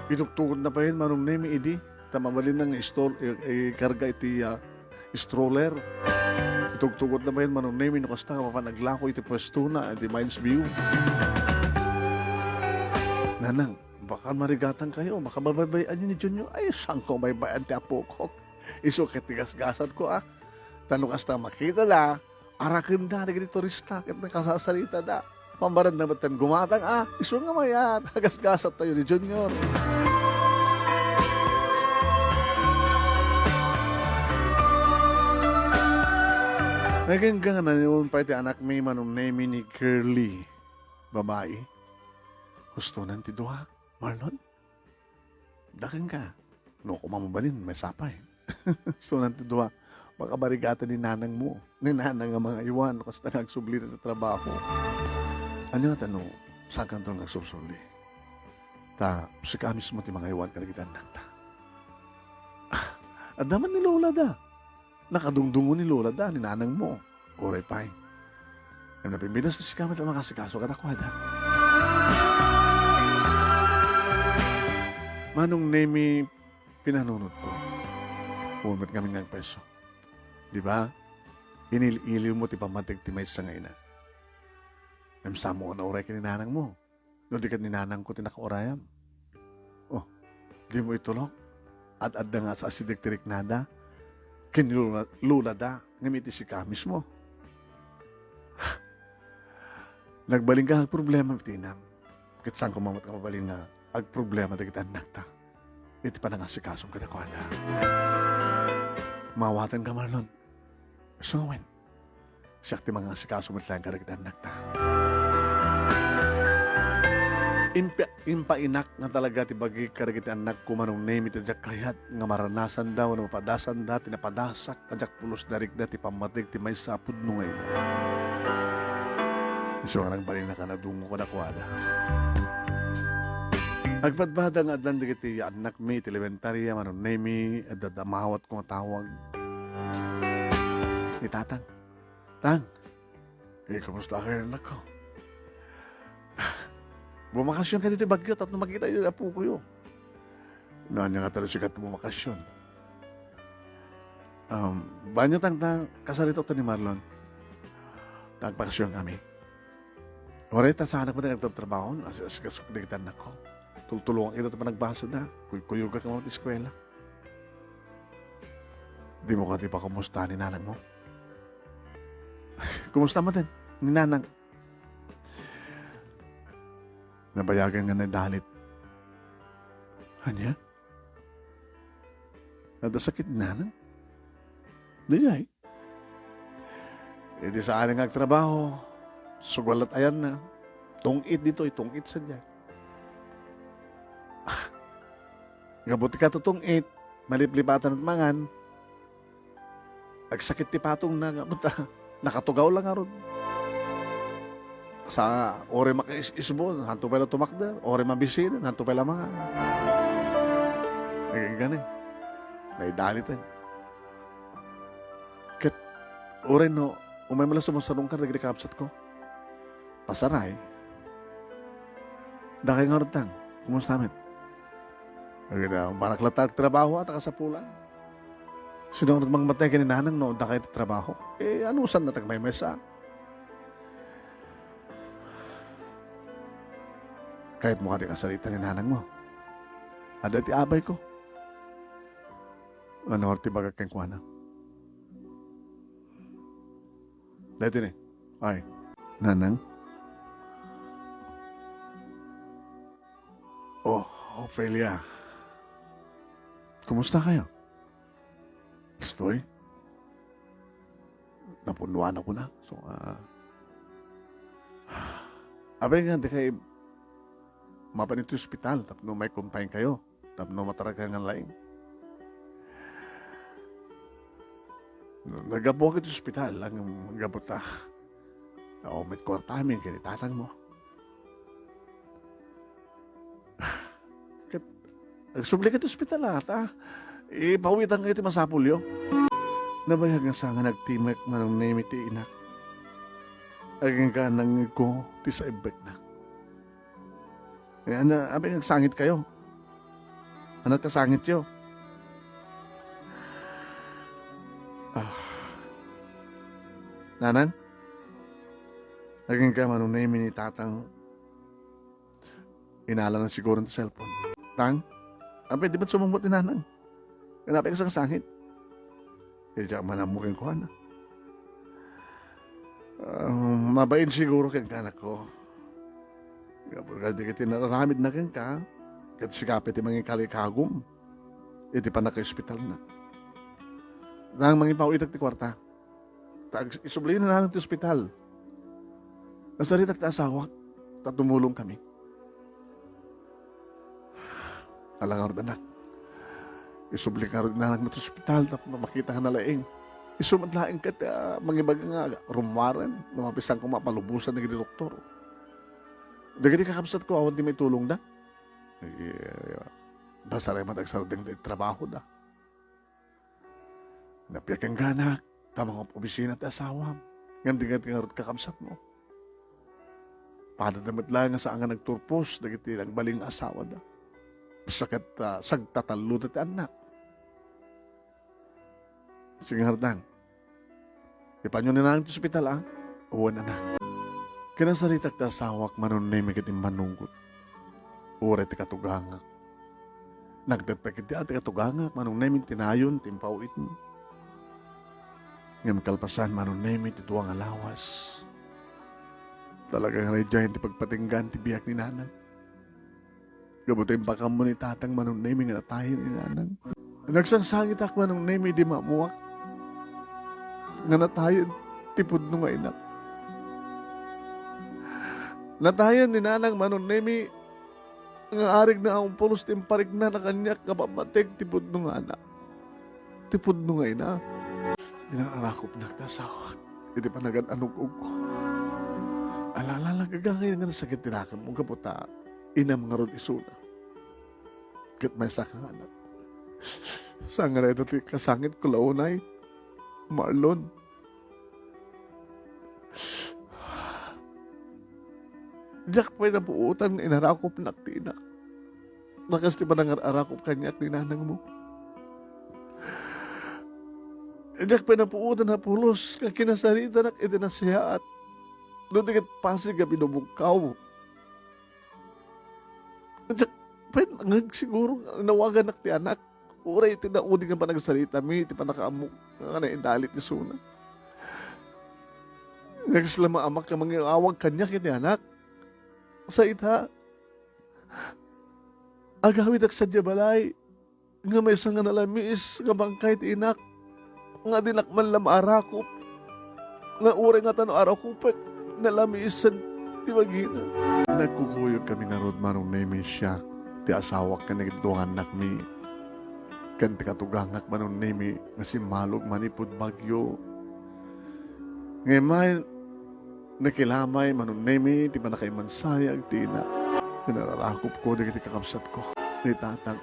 Itugtugotna payen, Manong Nemi, idi ta mabalinna nga istor-, i-, ikarga iti, ah, stroller. Itugtugotna payen, Manong Nemi, no kasta nga mapan aglako iti puestona, iti Mines View. Nanang, baka marigatan kayo, baka babaybay-an ni Junior. Ay, saan ko baybay-an ti apokok? Isu ket ti gasgasatko, ah. Ta no kasta makita da, arakenda dagiti turista ket nakasasaritada. Pambaranna met ten gumatang, ah, isu nga mayat, gasgasattayo ni Junior. Agingga nga nanion pay ti anakmi, Manong Nemi, ni Curly, babai. Hustonan ti dua, Marlon. Daken ka. No, koma mabalin, maysa pay. Hustonan ti dua. Baka barigatan ni nanang mo. Ni nanang nga mangaywan, kasta nga agsubli ti trabaho. Ania ngata no, saankanto nga agsubsubli? Ta, sika mismo ti mangaywan kadagiti annakta. Ah, adda man ni Lola da. Nakadungdungo ni Lola da, ni nanang mo. Uray pay. Ngem napimpidas ti sika met a makasikaso kadakuada. Manong Nemi, pinanunotko. Puon met ngamin nga agpayso. Di ba? Inil-iliw mo ti pammateg ti maysa nga ina. Ngem saan mo nga nauray ken ni nanang mo? No di ket ni nanangko ti nakaurayam. Oh, di mo itulok? Ad-adda nga asideg ti riknada ken ni Lola, Lola da, ngem iti sika mismo. Nagbalin ka agproblema iti inam. Ket saan koma met nga mabalin nga agproblema dagiti annakta iti panangasikasom kadakuada. Mawaten ka, Marlon. Isu ngamin, siak ti mangasikaso met laeng kadagiti annakta. Impa-, impainak nga talaga ti bagik kadagiti annakko, Manong Nemi, ta diak kayat nga maranasanda wenno mapadasanda ti napadasak a diak pulos narikna ti pammateg ti maysa a pudno nga ina. So, nga nagbalinnak a nadungo kadakuada. Agpadpada nga addan dagiti annakmi iti elementaria, Manong Nemi, adda damawatko nga tawag ni Tatang. "Tang, eh, kumusta kayo, anak ko? Bumakasion kayo ditoy Baguio tapno makita iti apokoyo." "No, ania nga ta no sika ti bumakasion?" "Um, banyo, Tang, ta kasaritak ta ni Marlon. Ta agbakasion kami." "Uray, ta saanak met nga agtratrabaho, as-, as-, asikaso dagiti annakko. Tultulongak ida ta panagbasada. Kuy-, kuyogan koma ti eskuela." "Dimo kadi pakumusta ni nanangmo?" "Kumusta met ni nanang?" Nabayagan nga naidalit. "Ania? Adda sakit ni nanang?" "Diay. Iti saan nga agtrabaho, sugal la't ayanna. Tungit ditoy, tungit sadiay. Gapu ti katutungit, maliplipatan ti mangan. Agsakit ti patongna, gapu ta nakatugaw la ngarud. Sa uray makaisbo, hanto pay la tumakder, uray mabisiden, hanto pay la mangan." Agingga ni, naidaliten. Ket uray no, umay met la sumarsarungkar dagiti kabsatko. Pasaray. Dakay ngarud, Tang, kumusta met? Agida, barak latta agtrabaho a ta kasapulan. Sino ngarud mangmatay ken ni nanang no dakay ti trabaho? Eh, anusanna ti agmaymaysa? Kayatmo kadi kasarita ni nanangmo? Adda ti abayko. Ano ti bagak kenkuana? Daytoy ni. Ay. Nanang? Oh, Ofelia. Kumusta kayo? Estoy? Napunnuan ako na. So, ah, abay nga, di kayo mapan iti ospital, tapno mai-confine kayo. Tapno mataragan nga laing. Naggapuak iti ospital, ang gapu ta, ah, met kuartami ken ni tatangmo. Ket agsubli iti ospital, ah, ta ipawitan kayo ti masapulyo. Nabayag nga sa nga nagtimek Manong Nemi ti inak. Agingga nangngegko ti saibbekna. Eh, ano, abi, nagsangit kayo? Ano kasangityo? Ah. Nanang? Agingga Manong Nemi ni tatang. Inala na siguro ti cellphone. Tang? Abi, di ba't sumungbat ni nanang? Kanapi ka sangsangit? Kaya siya manammo kenkuana. Ah, mabain siguro kenka, anak ko. Gapu kadi iti nararamidna kenka, ket sika pay ti mangikalikagum iti pannakaospitalna. Nang mangipaw-itak ti kuarta. Ta ag-, isubli ni nanang ti ospital. Nasaritak ti asawak, ta tumulong kami. Ala ngarud, anak. Isubli ngarud ni nanang ti ospital tapno makita nga nalaing. Isu met laeng ket, ah, mangibaga nga rummuaren no mapissan koma a palubosan dagiti doktor. Dagiti kakabsatko, awan ti maitulongda. Eh, pasaray met agsardeng ti trabahoda. Napiak kenka, anak, ta mangop-obisina ti asawam, ngem di nga ngarud kakabsatmo. Padada met laeng nga saan nga nagturpos dagiti nagbalin nga asawada. Basta ket, ah, sagtatalloda ti annak. Sige ngarud, Tang. Ipanyo ni nanang ti ospital, a? Wen, anak. Kinasaritak ti asawak, Manong Nemi, ket immanugot. Uray ti katugangak. Nagdagpek iti a ti katugangak, Manong Nemi, ti nayon ti impaw-itmo. Ngem kalpasan, Manong Nemi, ti dua nga lawas, talaga nga idiay ti pagpatinggaan ti biag ni nanang. Gapu ta impakammo ni tatang, Manong Nemi, nga natayen ni nanang. Nagsangsangitak, Manong Nemi, idi maammuak nga natayen ti pudno nga inak. Natayen ni nanang, Manong Nemi, nga arigna a umpulos ti impariknana kaniak nga pammateg ti pudno nga anak, ti pudno nga ina. Inararakopnak ti asawak iti panagan-anug-ugko. Alala, nagagangay nga nasakit ti nakemmo gapu ta inam ngarud isuna. Ket maysaka nga anak. Saan nga dayta ti kasangitko la unay, Marlon? Diak pay napuotan nga inarakupnak ti inak. Nakas ti panangar-arakup kaniak ni nanangmo. Diak pay napuotan a pulos nga kinasaritanak iti nasiyaat. No di ket pasig a binubungkaw. Diak pay nangngeg siguro nga nawaganak ti anak. Uray iti naudi nga panagsaritami iti pannakaammok nga naidali ti isuna. Nagsalamamak nga mangawag kaniak iti anak. Sa ita, agawidak sadiay balay nga maysa nga nalamiis nga bangkay ti inak nga dinak man la maarakup, nga uray ngata no arakupek, nalamiisen ti bagina. Nagkukuyogkami ngarud, Manong Nemi, siak, ti asawak ken dagiti dua nga annakmi, ken ti katugangak, Manong Nemi, nga simmalog manipud Baguio. Ngem, nakilamay, Manong Nemi, ti pannakaimmansayag ti inak. Inararakupko dagiti kakabsatko, ni tatang.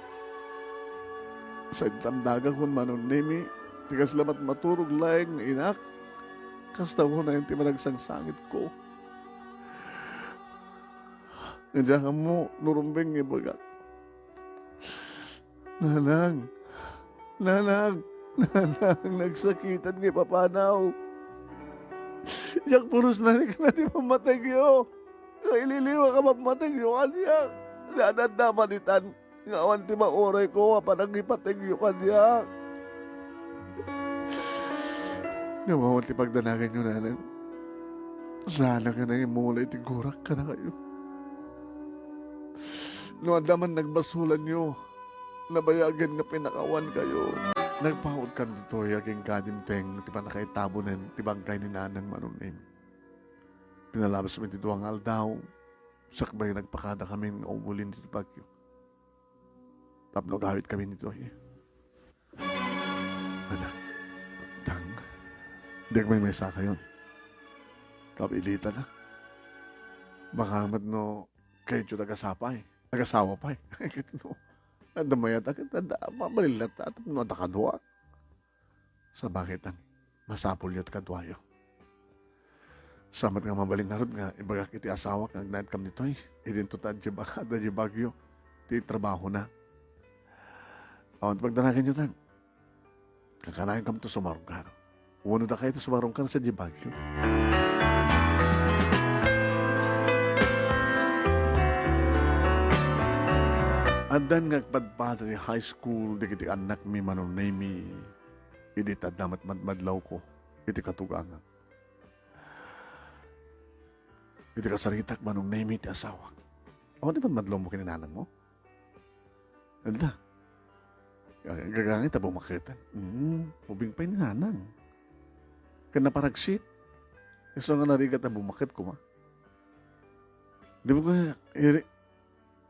Sa intamdagakon, Manong Nemi, ti kasla matmaturog laeng nga inak, kasta unay ti managsangsangitko. Nga diak ammo no rumbeng nga ibagak. Nanang, nanang, nanang, nagsakitan nga ipapanaw. Diak pulos narikna ti pammategyo. Nga ililiwa ka pammategyo kaniak. Dadadda maditan nga awan ti maurayko a panangipategyo kaniak. Ngem awan ti pagdanaganyo, nanang. Saanak nga nangimula iti gurak kadakayo. No adda man nagbasolanyo, nabayagen nga pinakawankayo. Nagpautkan ditoy agingga dimteng ti pannakaitabonen ti bangkay ni Nanang Manong Nemi. Pinalabasmi ti dua nga aldaw, sakbay nagpakadakamin nga umulin ditoy Baguio. Tapno agawidkami ditoy. Anak, tang, diak maymaysakayon. Tapno ilitana. Baka met no kayatyo agasapay, agasawa pay. Ket no, adda mayat, ket adda, mabalin latta, tapno adda kadua. Sabagay, tang, masapulyo ti kaduayo. Sa met nga mabalin ngarud nga ibagak iti asawak nga agnaedkam ditoy, idinto ta adda Baguio ti trabahona. Awan ti pagdanaganyo, tang. Kankanayon kamto sumarungkar. Wenno dakayo ti sumarungkar sadiay Baguio. Addan nga agpadpada ti high school dagiti annakmi, Manong Nemi, idi adda met madmadlawko iti katugangak. Iti kasaritak, Manong Nemi, ti asawak. Awan ti madmadlawmo ken ni nanangmo? Adda. Gagangay ta bumaketen. Mm, ubing pay ni nanang. Ken naparagsit. Isu nga narigat a bumaket koma. Di ba ko, iri-,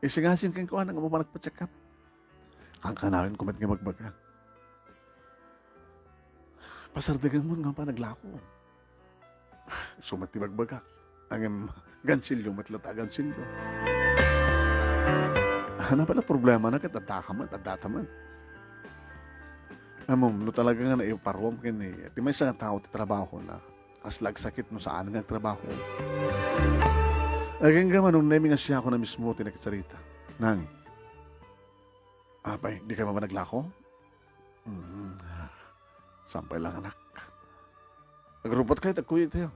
isingasin kenkuana nga umano nagpa-check up. Kankanayon ko met nga ibagbaga. Pasardegan mo nga pa naglako. Isu met ti ibagbagak. Ngem, gansilyo met latta a gansilyo. Ano pala problema na ket adda ka met, adda ta met. Ammom, no talaga nga naiparuam ken ni, ti maysa nga tao ti trabahona, kasla agsakit no saan nga agtrabaho. Agingga, Manong Nemi, nga siakon a mismo ti nakisarita. Nang, apay, di kayo mapanaglako? Mm. Sampay lang, anak. Agrupot kayo, tagkuyo tayo.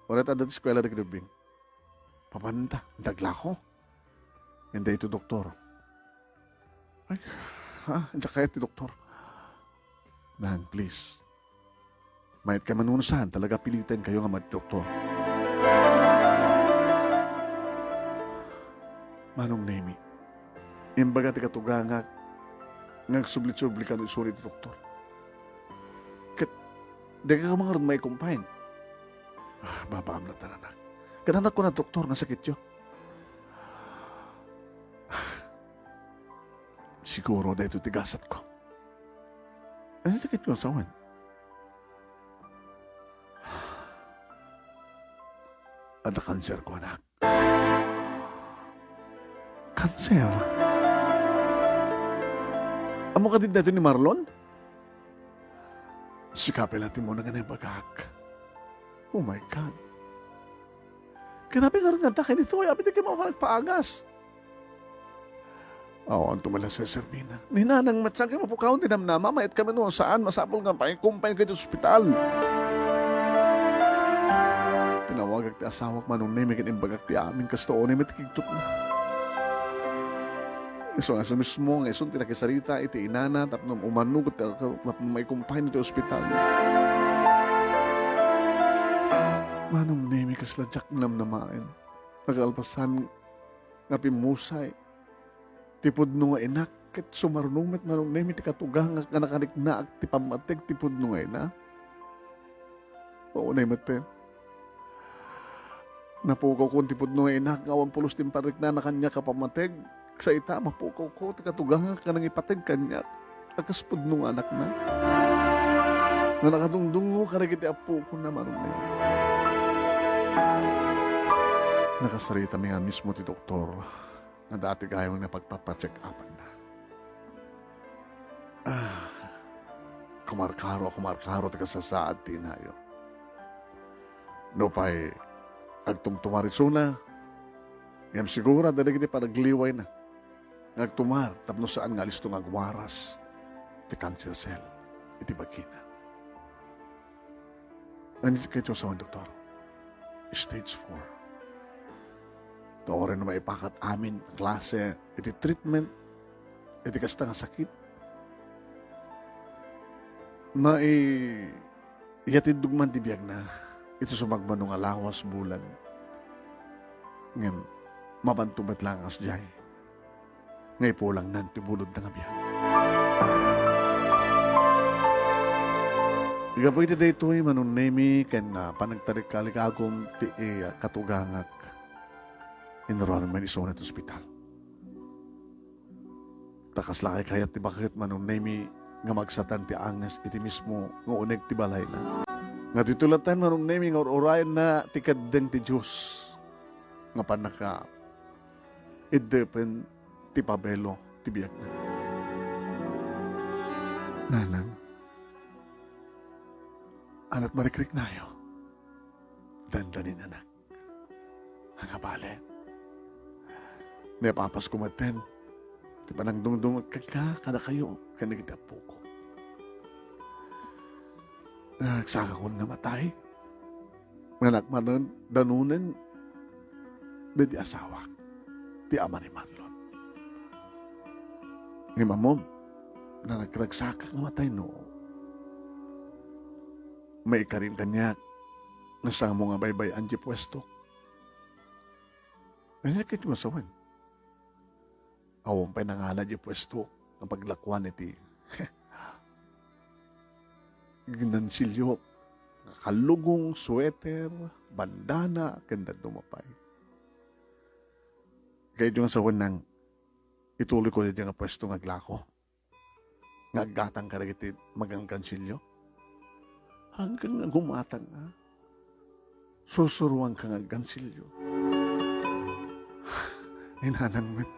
Uray ta adda ti eskwela dagiti ubbing. Papananta, intaglako. Inday iti doktor. Ay, ha? Inday kayat ti doktor. Nang, please. Mayat kayo manunsan, talaga pilitan kayo nga magdoktor. Manong Nemi, imbaga ti katugangak nga agsublit-subli kano isuna iti doktor. Ket, dika koma ngarud maikumpay. Ah, babaam latta, anak. Ket ania ti kuna ti doktor nga sakityo? Siguro daytoy ti gasatko. Ania ti sakitko, asawan? Adda kanserko, anak. Kanser? Ammom kadi daytoy ni Marlon? Sika pay la ti umuna nga naibagak. Oh my God. Kanapi ngarud nga adda ken ditoy, apay dika mapan agpaagas? Awan to man la serserbina. Ni nanang met, saan kami mapukawan ti namnama, mayat kami no saan, masapul nga paikumpayan kayo ti ospital. Tinawagak ti asawak, Manong Nemi, ken imbagak ti amin, kasta unay met ti kigtotna. Isu nga isu mismo nga isun ti nakisarita iti inana tapno umano ket tapno maikumpay iti ospital. Manong Nemi, kasla diak namnamaen. Nakalpasan nga pimmusay ti pudno nga inak, ket sumaruno met, Manong Nemi, ti katugangak nga nakariknaak ti pammateg ti pudno nga ina. Unay met, eh. Napukawkon ti pudno nga inak nga awan pulos ti impariknana kaniak a pammateg. Sa ita, mapukawko ti katugangak nga nangipateg kaniak a kas pudno nga anakna. Nga nakadungdungngo kadagiti appokon, Manong Nemi. Nakasarita mi nga mismo ti doktor nga dati gayam nga pagpapacheck-upanna. Ah, kumarkaro, kumarkaro ti kasasaad ti inayo. Nupay agtumtumar isuna, ngem sigura dagiti panagliwayna nga agtumar tapno saan nga alisto nga agwaras ti cancer cell iti bagina. Ania ti kayatyo a sawen, doktor? Stage four. Ta uray no maipakat amin a klase iti treatment iti kasta nga sakit, mai-, iyatiddog man ti biagna iti sumagmamano nga lawas bulan. Ngem, mapanto met laeng a kasdiay nga ipulangnan ti bulodna nga biag. Gapu iti daytoy, Manong Nemi, ken, ah, panagtalikalikagum ti, eh, katugangak, inruarmi isuna iti ospital. Ta kasla kayat ti baket, Manong Nemi, nga magsatan ti anges iti mismo nga uneg ti balayna. Nga ditoy latta, Manong Nemi, nga ur-urayenna ti keddeng ti Dios nga pannaka iddepen ti pabelo ti biagna. Nanang, anak, marikriknayo. Dandanin, anak. Nga bale, napapasko metten ti panangdungdungek kenka, kadakayo, ken dagiti appoko. Naragsakakon nga matay. Nga nakmanen danunen daydi asawak, ti ama ni Marlon. Ngem ammom, naragragsakak nga matay no maikarim kaniak nga saanmo nga baybay-an diay puesto. Ania kayatyo nga sawen? Awan pay nangala diay puesto nga paglakuan iti ginansilyo, nga kallugong, sweater, bandana, ken dadduma pay. Kayatyo nga sawen nang ituloyko daydiay nga puesto nga aglako nga aggatang kadagiti magangansilyo? Hanggang nga gumatang, a, sursuroanka nga aggansilyo. Inanang met,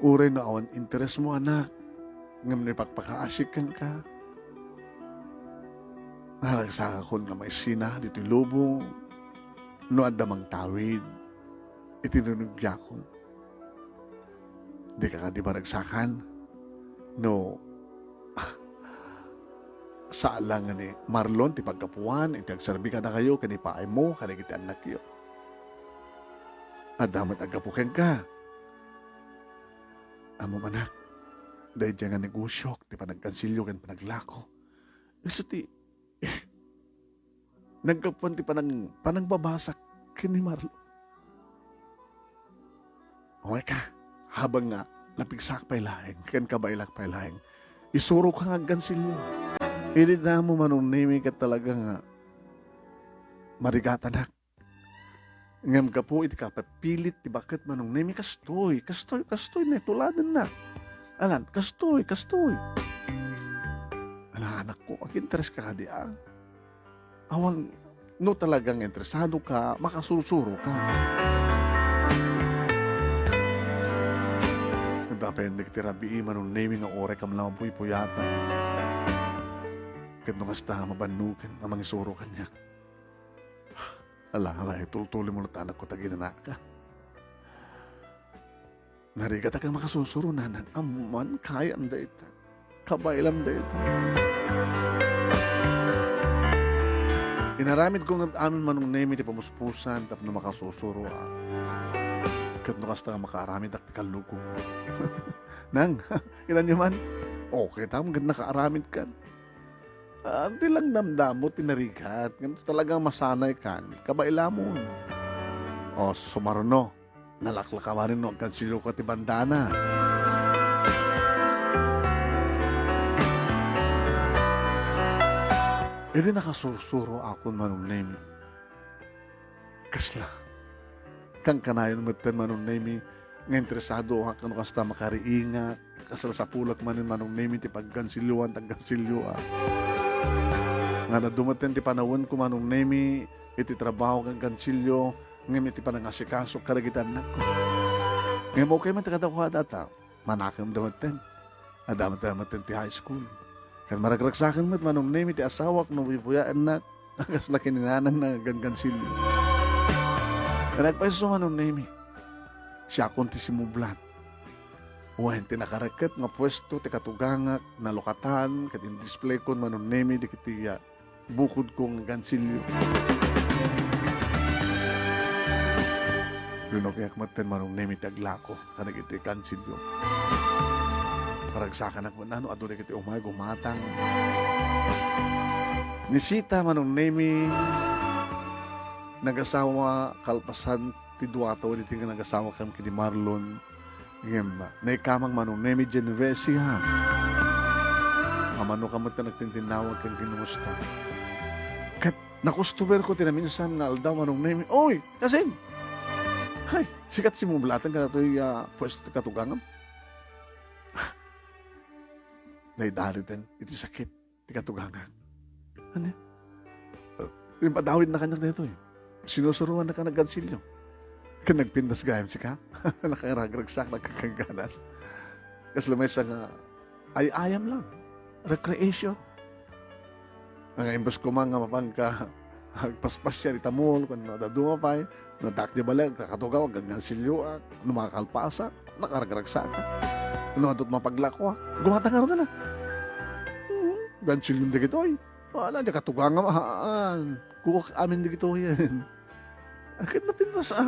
uray no awan interesmo, anak, ngem no ipakpakaasik kenka, naragsakakon nga maisina ditoy lubong no adda mangtawid iti rinugiakon. Dika kadi maragsakan no saan la nga ni Marlon ti paggapuan iti agserbi kadakayo ken ipaaymo kadagiti annakyo. Adda met aggapu kenka. Ammom, anak, daydiay nga negosiok ti panagkansilyo ken panaglako. Isu ti naggapuan ti panang-, panangbabasak ken ni Marlon. Umayka, habang nga napigsaak pay laeng ken kabaelak pay laeng, isuroka nga aggansilyo. Idi damo, Manong Nemi, ket talaga nga marigatanak. Ngem gapu iti kapapilit ti baket, Manong Nemi, kastoy, kastoy, kastoy, netuladennak. Alan, kastoy, kastoy. Ala, anakko, agintereska kadi, a? Awan, No talagang interesado ka, makasursuro ka. Dapen dagiti rabii, Manong Nemi, nga uray kam la mapuypuyatan. Ket no kasta, mabannogen a mangisuro kaniak. Ala, ala, itultuli mo latta, anakko, ta ginanaka. Narigat a makasursuro, nanang, ammoan, kayam dayta. Kabaylam dayta. Inaramidko ngarud amin, Manong Nemi, ti pamuspusan tapno makasursuro a. Ket no kasta nga makaaramidak ti kalluko. Nang, kitanyo man? O, kitam, ket nakaaramidkan. Ah, di lang damdamo ti narigat. Ngem talagang masanay kan. Kabaylamon. O, sumaruno. Nalaklakawan no agkansilyo ka ti bandana. Idi nakasursuro akon, Manong Nemi. Kasla. Kankanayon metten, Manong Nemi, nga interesado a kano kasta makariingak, kasla sapulak manen, Manong Nemi, ti pagkansilyoan, ti agkansilyo, a. Nga adu metten ti panawenko, Manong Nemi, iti trabaho ken agkansilyo, ngem iti panangasikaso kadagiti annakko. Ngem okay man ti kadakuada ta manakemda metten. Adda met, adda metten ti high school. Ket maragragsaken met, Manong Nemi, ti asawak no buyaennak. Kasla ken ni nanang nga agkankansilyo. Ket nagpaiso, Manong Nemi. Siakon ti simublat. Wen ti nakarekkep nga puesto ti katugangak, nalukatan, ket indisplayko, Manong Nemi, dagiti, ah, bukodko nga gansilyo. Rinukiak metten, Manong Nemi, ti aglako kadagiti gansilyo. Karagsakanak met no adu dagiti umay gumatang. Ni Sita, Manong Nemi, nagasawa kalpasan ti dua a tawen iti nga nagasawakam ken ni Marlon. Ngem, naikamang Manong Nemi Genovese, ha? Amano ka met ti nagtintinnawag ken kinumusta. Ket nakustomerko ti naminsan nga aldaw, Manong Nemi. Oy, kasin! Hay, sika ti simublaten kadatoy, ah, puesto ti katugangam? Naidariten iti sakit ti katugangak. Ania? Impadawidna kaniak daytoy. Sinusuroannaka nga aggansilyo. Ket nagpintas gayam sika? Nakaragragsak, nagkakangganas. Kasla maysa nga ay-ayam lang. Recreation. Nga imbes koma nga mapanka agpaspasiar ita mall, ken no adda duma pay, no addaak di bale, agkakatugaw, aggangansilyoak, no makakalpasak, nakaragragsakak. No adda ti mapaglakoak, gumatang ngarud na. Hmm, gansilyon dagitoy. Wala, di katugangam, haan. Kukuak amin dagitoyen. Ket napintas, a.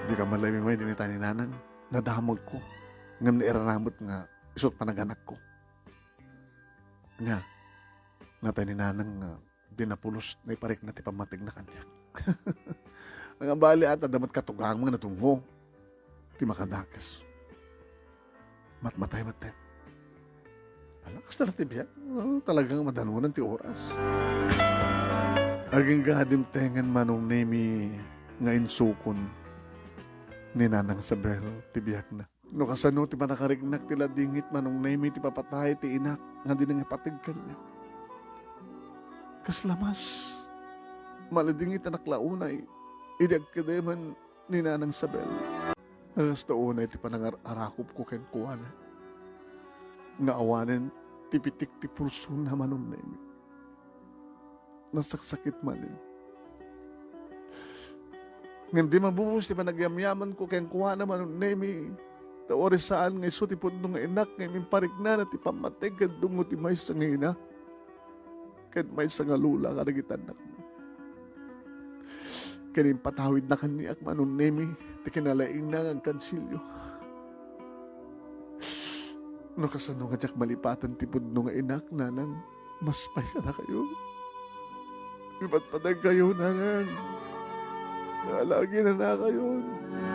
Di ka malay may dinita ni nanang. Nadamagko. Ngem nairaramat nga isut panaganakko. Nga, nga tay ni nanang nga di napulos, naiparikna ti pammategna kaniak. Nga bali, at adda met katugangmo nga nadungngo ti makadakes. Matmatay met, ala, kasta ti biag. Oh, talagang madanunan ti oras. Agingga dimtengen Manong Nemi nga insukon ni Nanang Isabel ti biagna. No kasano ti panakariknak ti ladingit, Manong Nemi, ti papatay ti inak nga di nangipateg kaniak. Kasla mas, maladingit a naklaunay idi agkedemen ni Nanang Isabel. Kasta unay ti panangar-arakupko kenkuana nga awanen ti pitik ti pulsona, Manong Nemi. Nasaksakit manen. Ngem di mabubos ti panagyamyamanko kenkuana, Manong Nemi, ta uray saan nga isu ti pudno nga inak nga impariknana ti pammateg ken dungngo ti maysa nga ina ken maysa nga lola kadagiti annakna. Ken impatawidna kaniak, Manong Nemi, ti kinalaingna nga agkansilyo. No kasano nga diak malipaten ti pudno nga inak, Nanang, mas pay kadakayo. Ipatpateg kayo, Nanang. Nga ala aginanakayon.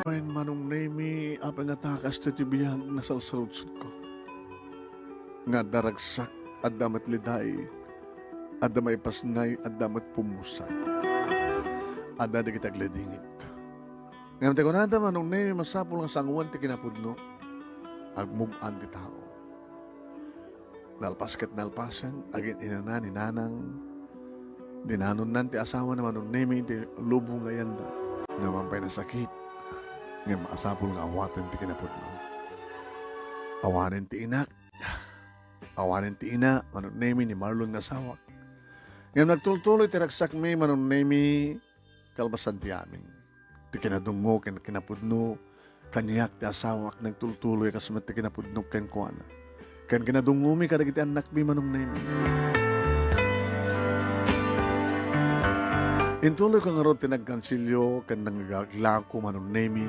Wen, Manong Nemi, apay nga ta kastoy ti biag nga sarsarudsodko? Nga adda ragsak, adda met liday, adda maipasngay, adda met pummusay. Adda dagiti agladingit. Ngem ti kunada, Manong Nemi, masapul nga sangoen ti kinapudno, agmug-an ti tao. Nalpas ket nalpasen, agin-inana ni nanang. Dinanonnan ti asawana, Manong Nemi, iti lubong nga ayanda. Naman pay nasakit. Ngem masapul nga awaten ti kinapudno. Awanen ti inak. Awanen ti ina, Manong Nemi, ni Marlon nga asawak. Ngem nagtultuloy ti ragsakmi, Manong Nemi, kalpasan ti amin. Ti kinadungngo ken kinapudno, kaniak ti asawak nagtultuloy kas met ti kinapudno kenkuana. Ken kinadungngomi kadagiti annakmi, Manong Nemi. Intuloyko ngarud ti nagkansilyo ken nanggaglako, Manong Nemi,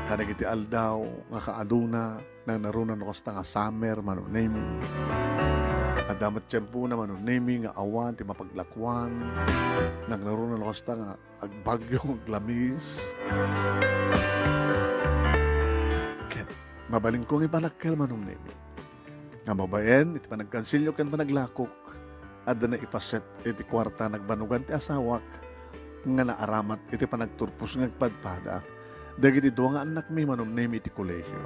kadagiti aldaw nga kaaduna, nangnaruna no kasta nga summer, Manong Nemi. Adda met tiempona, Manong Nemi, nga awan ti mapaglakuan. Nangnaruna no kasta nga agbagyo, aglamis. Ket mabalinko nga ipanakkel, Manong Nemi, nga babaen iti panagkansilyo ken panaglakok, adda naipaset iti kuarta nagbanugan ti asawak nga naaramat iti panagturpos nga agpadpada dagiti dua nga annakmi, Manong Nemi, iti kolehio.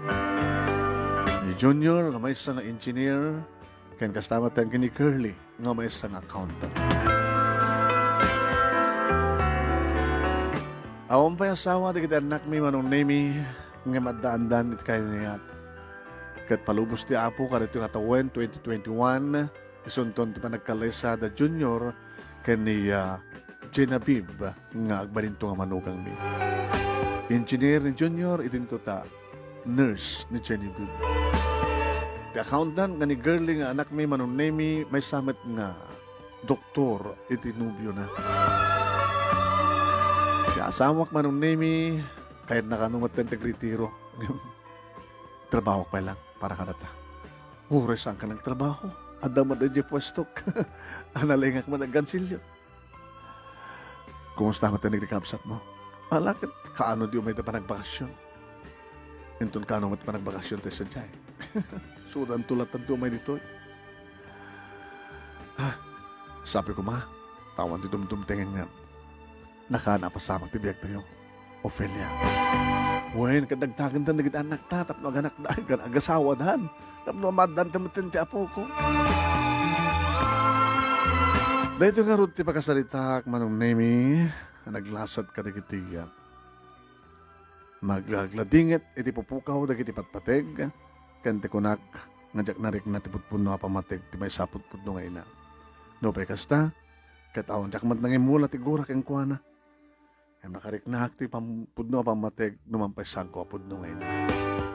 Ni Junior nga maysa nga engineer, ken kasta met ken ni Curly nga maysa nga accountant. Awan pay asawa dagiti annakmi, Manong Nemi, ngem addaandan iti kayniak. Ket palubos ti Apo kadagitoy nga tawen twenty twenty-one, isunton ti panagkallaysa da Junior ken ni, ah, Genevieve nga agbalinto nga manugangmi. Engineer ni Junior, idinto ta nurse ni Genevieve. Ti accountant nga ni Girlie nga anakmi, Manong Nemi, maysa met nga doktor iti nobiona. Ti asawak, Manong Nemi, kayatna kano met ti agritiro. Trabahok pay lang para kadata. Uray saanka nagtrabaho. Adda met daydiay puestok. Analingak met agkansilyo. Kumusta met ti nagkakabsatmo? Ala, ket kaano di umay ti panagbakasyon? Inton kaano met panagbakasyon ti sadiay? Sudanto latta ti umay ditoy. Ah, sabi ko, ma, tawan ti dumdumtengen nga nakapasamak ti biagtayo. Ofelia. Wen, ket dagdagenda dagiti annakta tapno aganakda, agan-, agasawadan, tapno amaddan ti metten ti apoko. Daytoy ngarud ti pakasaritaak, Manong Nemi, a naglasat kadagiti, ah, maglagladinget iti pupukaw dagiti patpateg, ken ti kunak nga diak narikna ti pudpudno a pammateg ti maysa a pudpudno nga ina. Nupay kasta, ket awan diak met nangimmula ti gura kenkuana. Ngem nakariknaak ti pam-, pudno a pammateg no mampaysangko a pudno nga ina.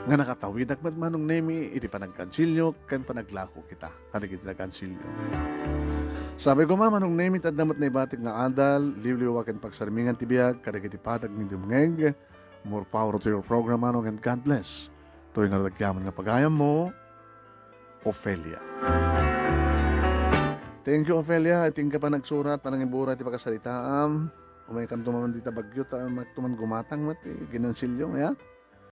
Nga nakatawidak met, Manong Nemi, iti panagkansilyo ken panaglako kita kadagiti nagkansilyo. Sabi ko, ma, Manong Nemi, adda met naibatik nga adal, liwliwa ken pagsarmingan ti biag kadagiti patag ni dumngeg. More power to your program, Manong, and God bless. Toy nga dagyaman nga pagayammo, Ofelia. Thank you, Ofelia. Iti inka panagsurat, panangiburay ti pakasaritaam. Umaykanto man dita bagyo, ta, mayat man gumatang met, eh, ginansilyo, ya?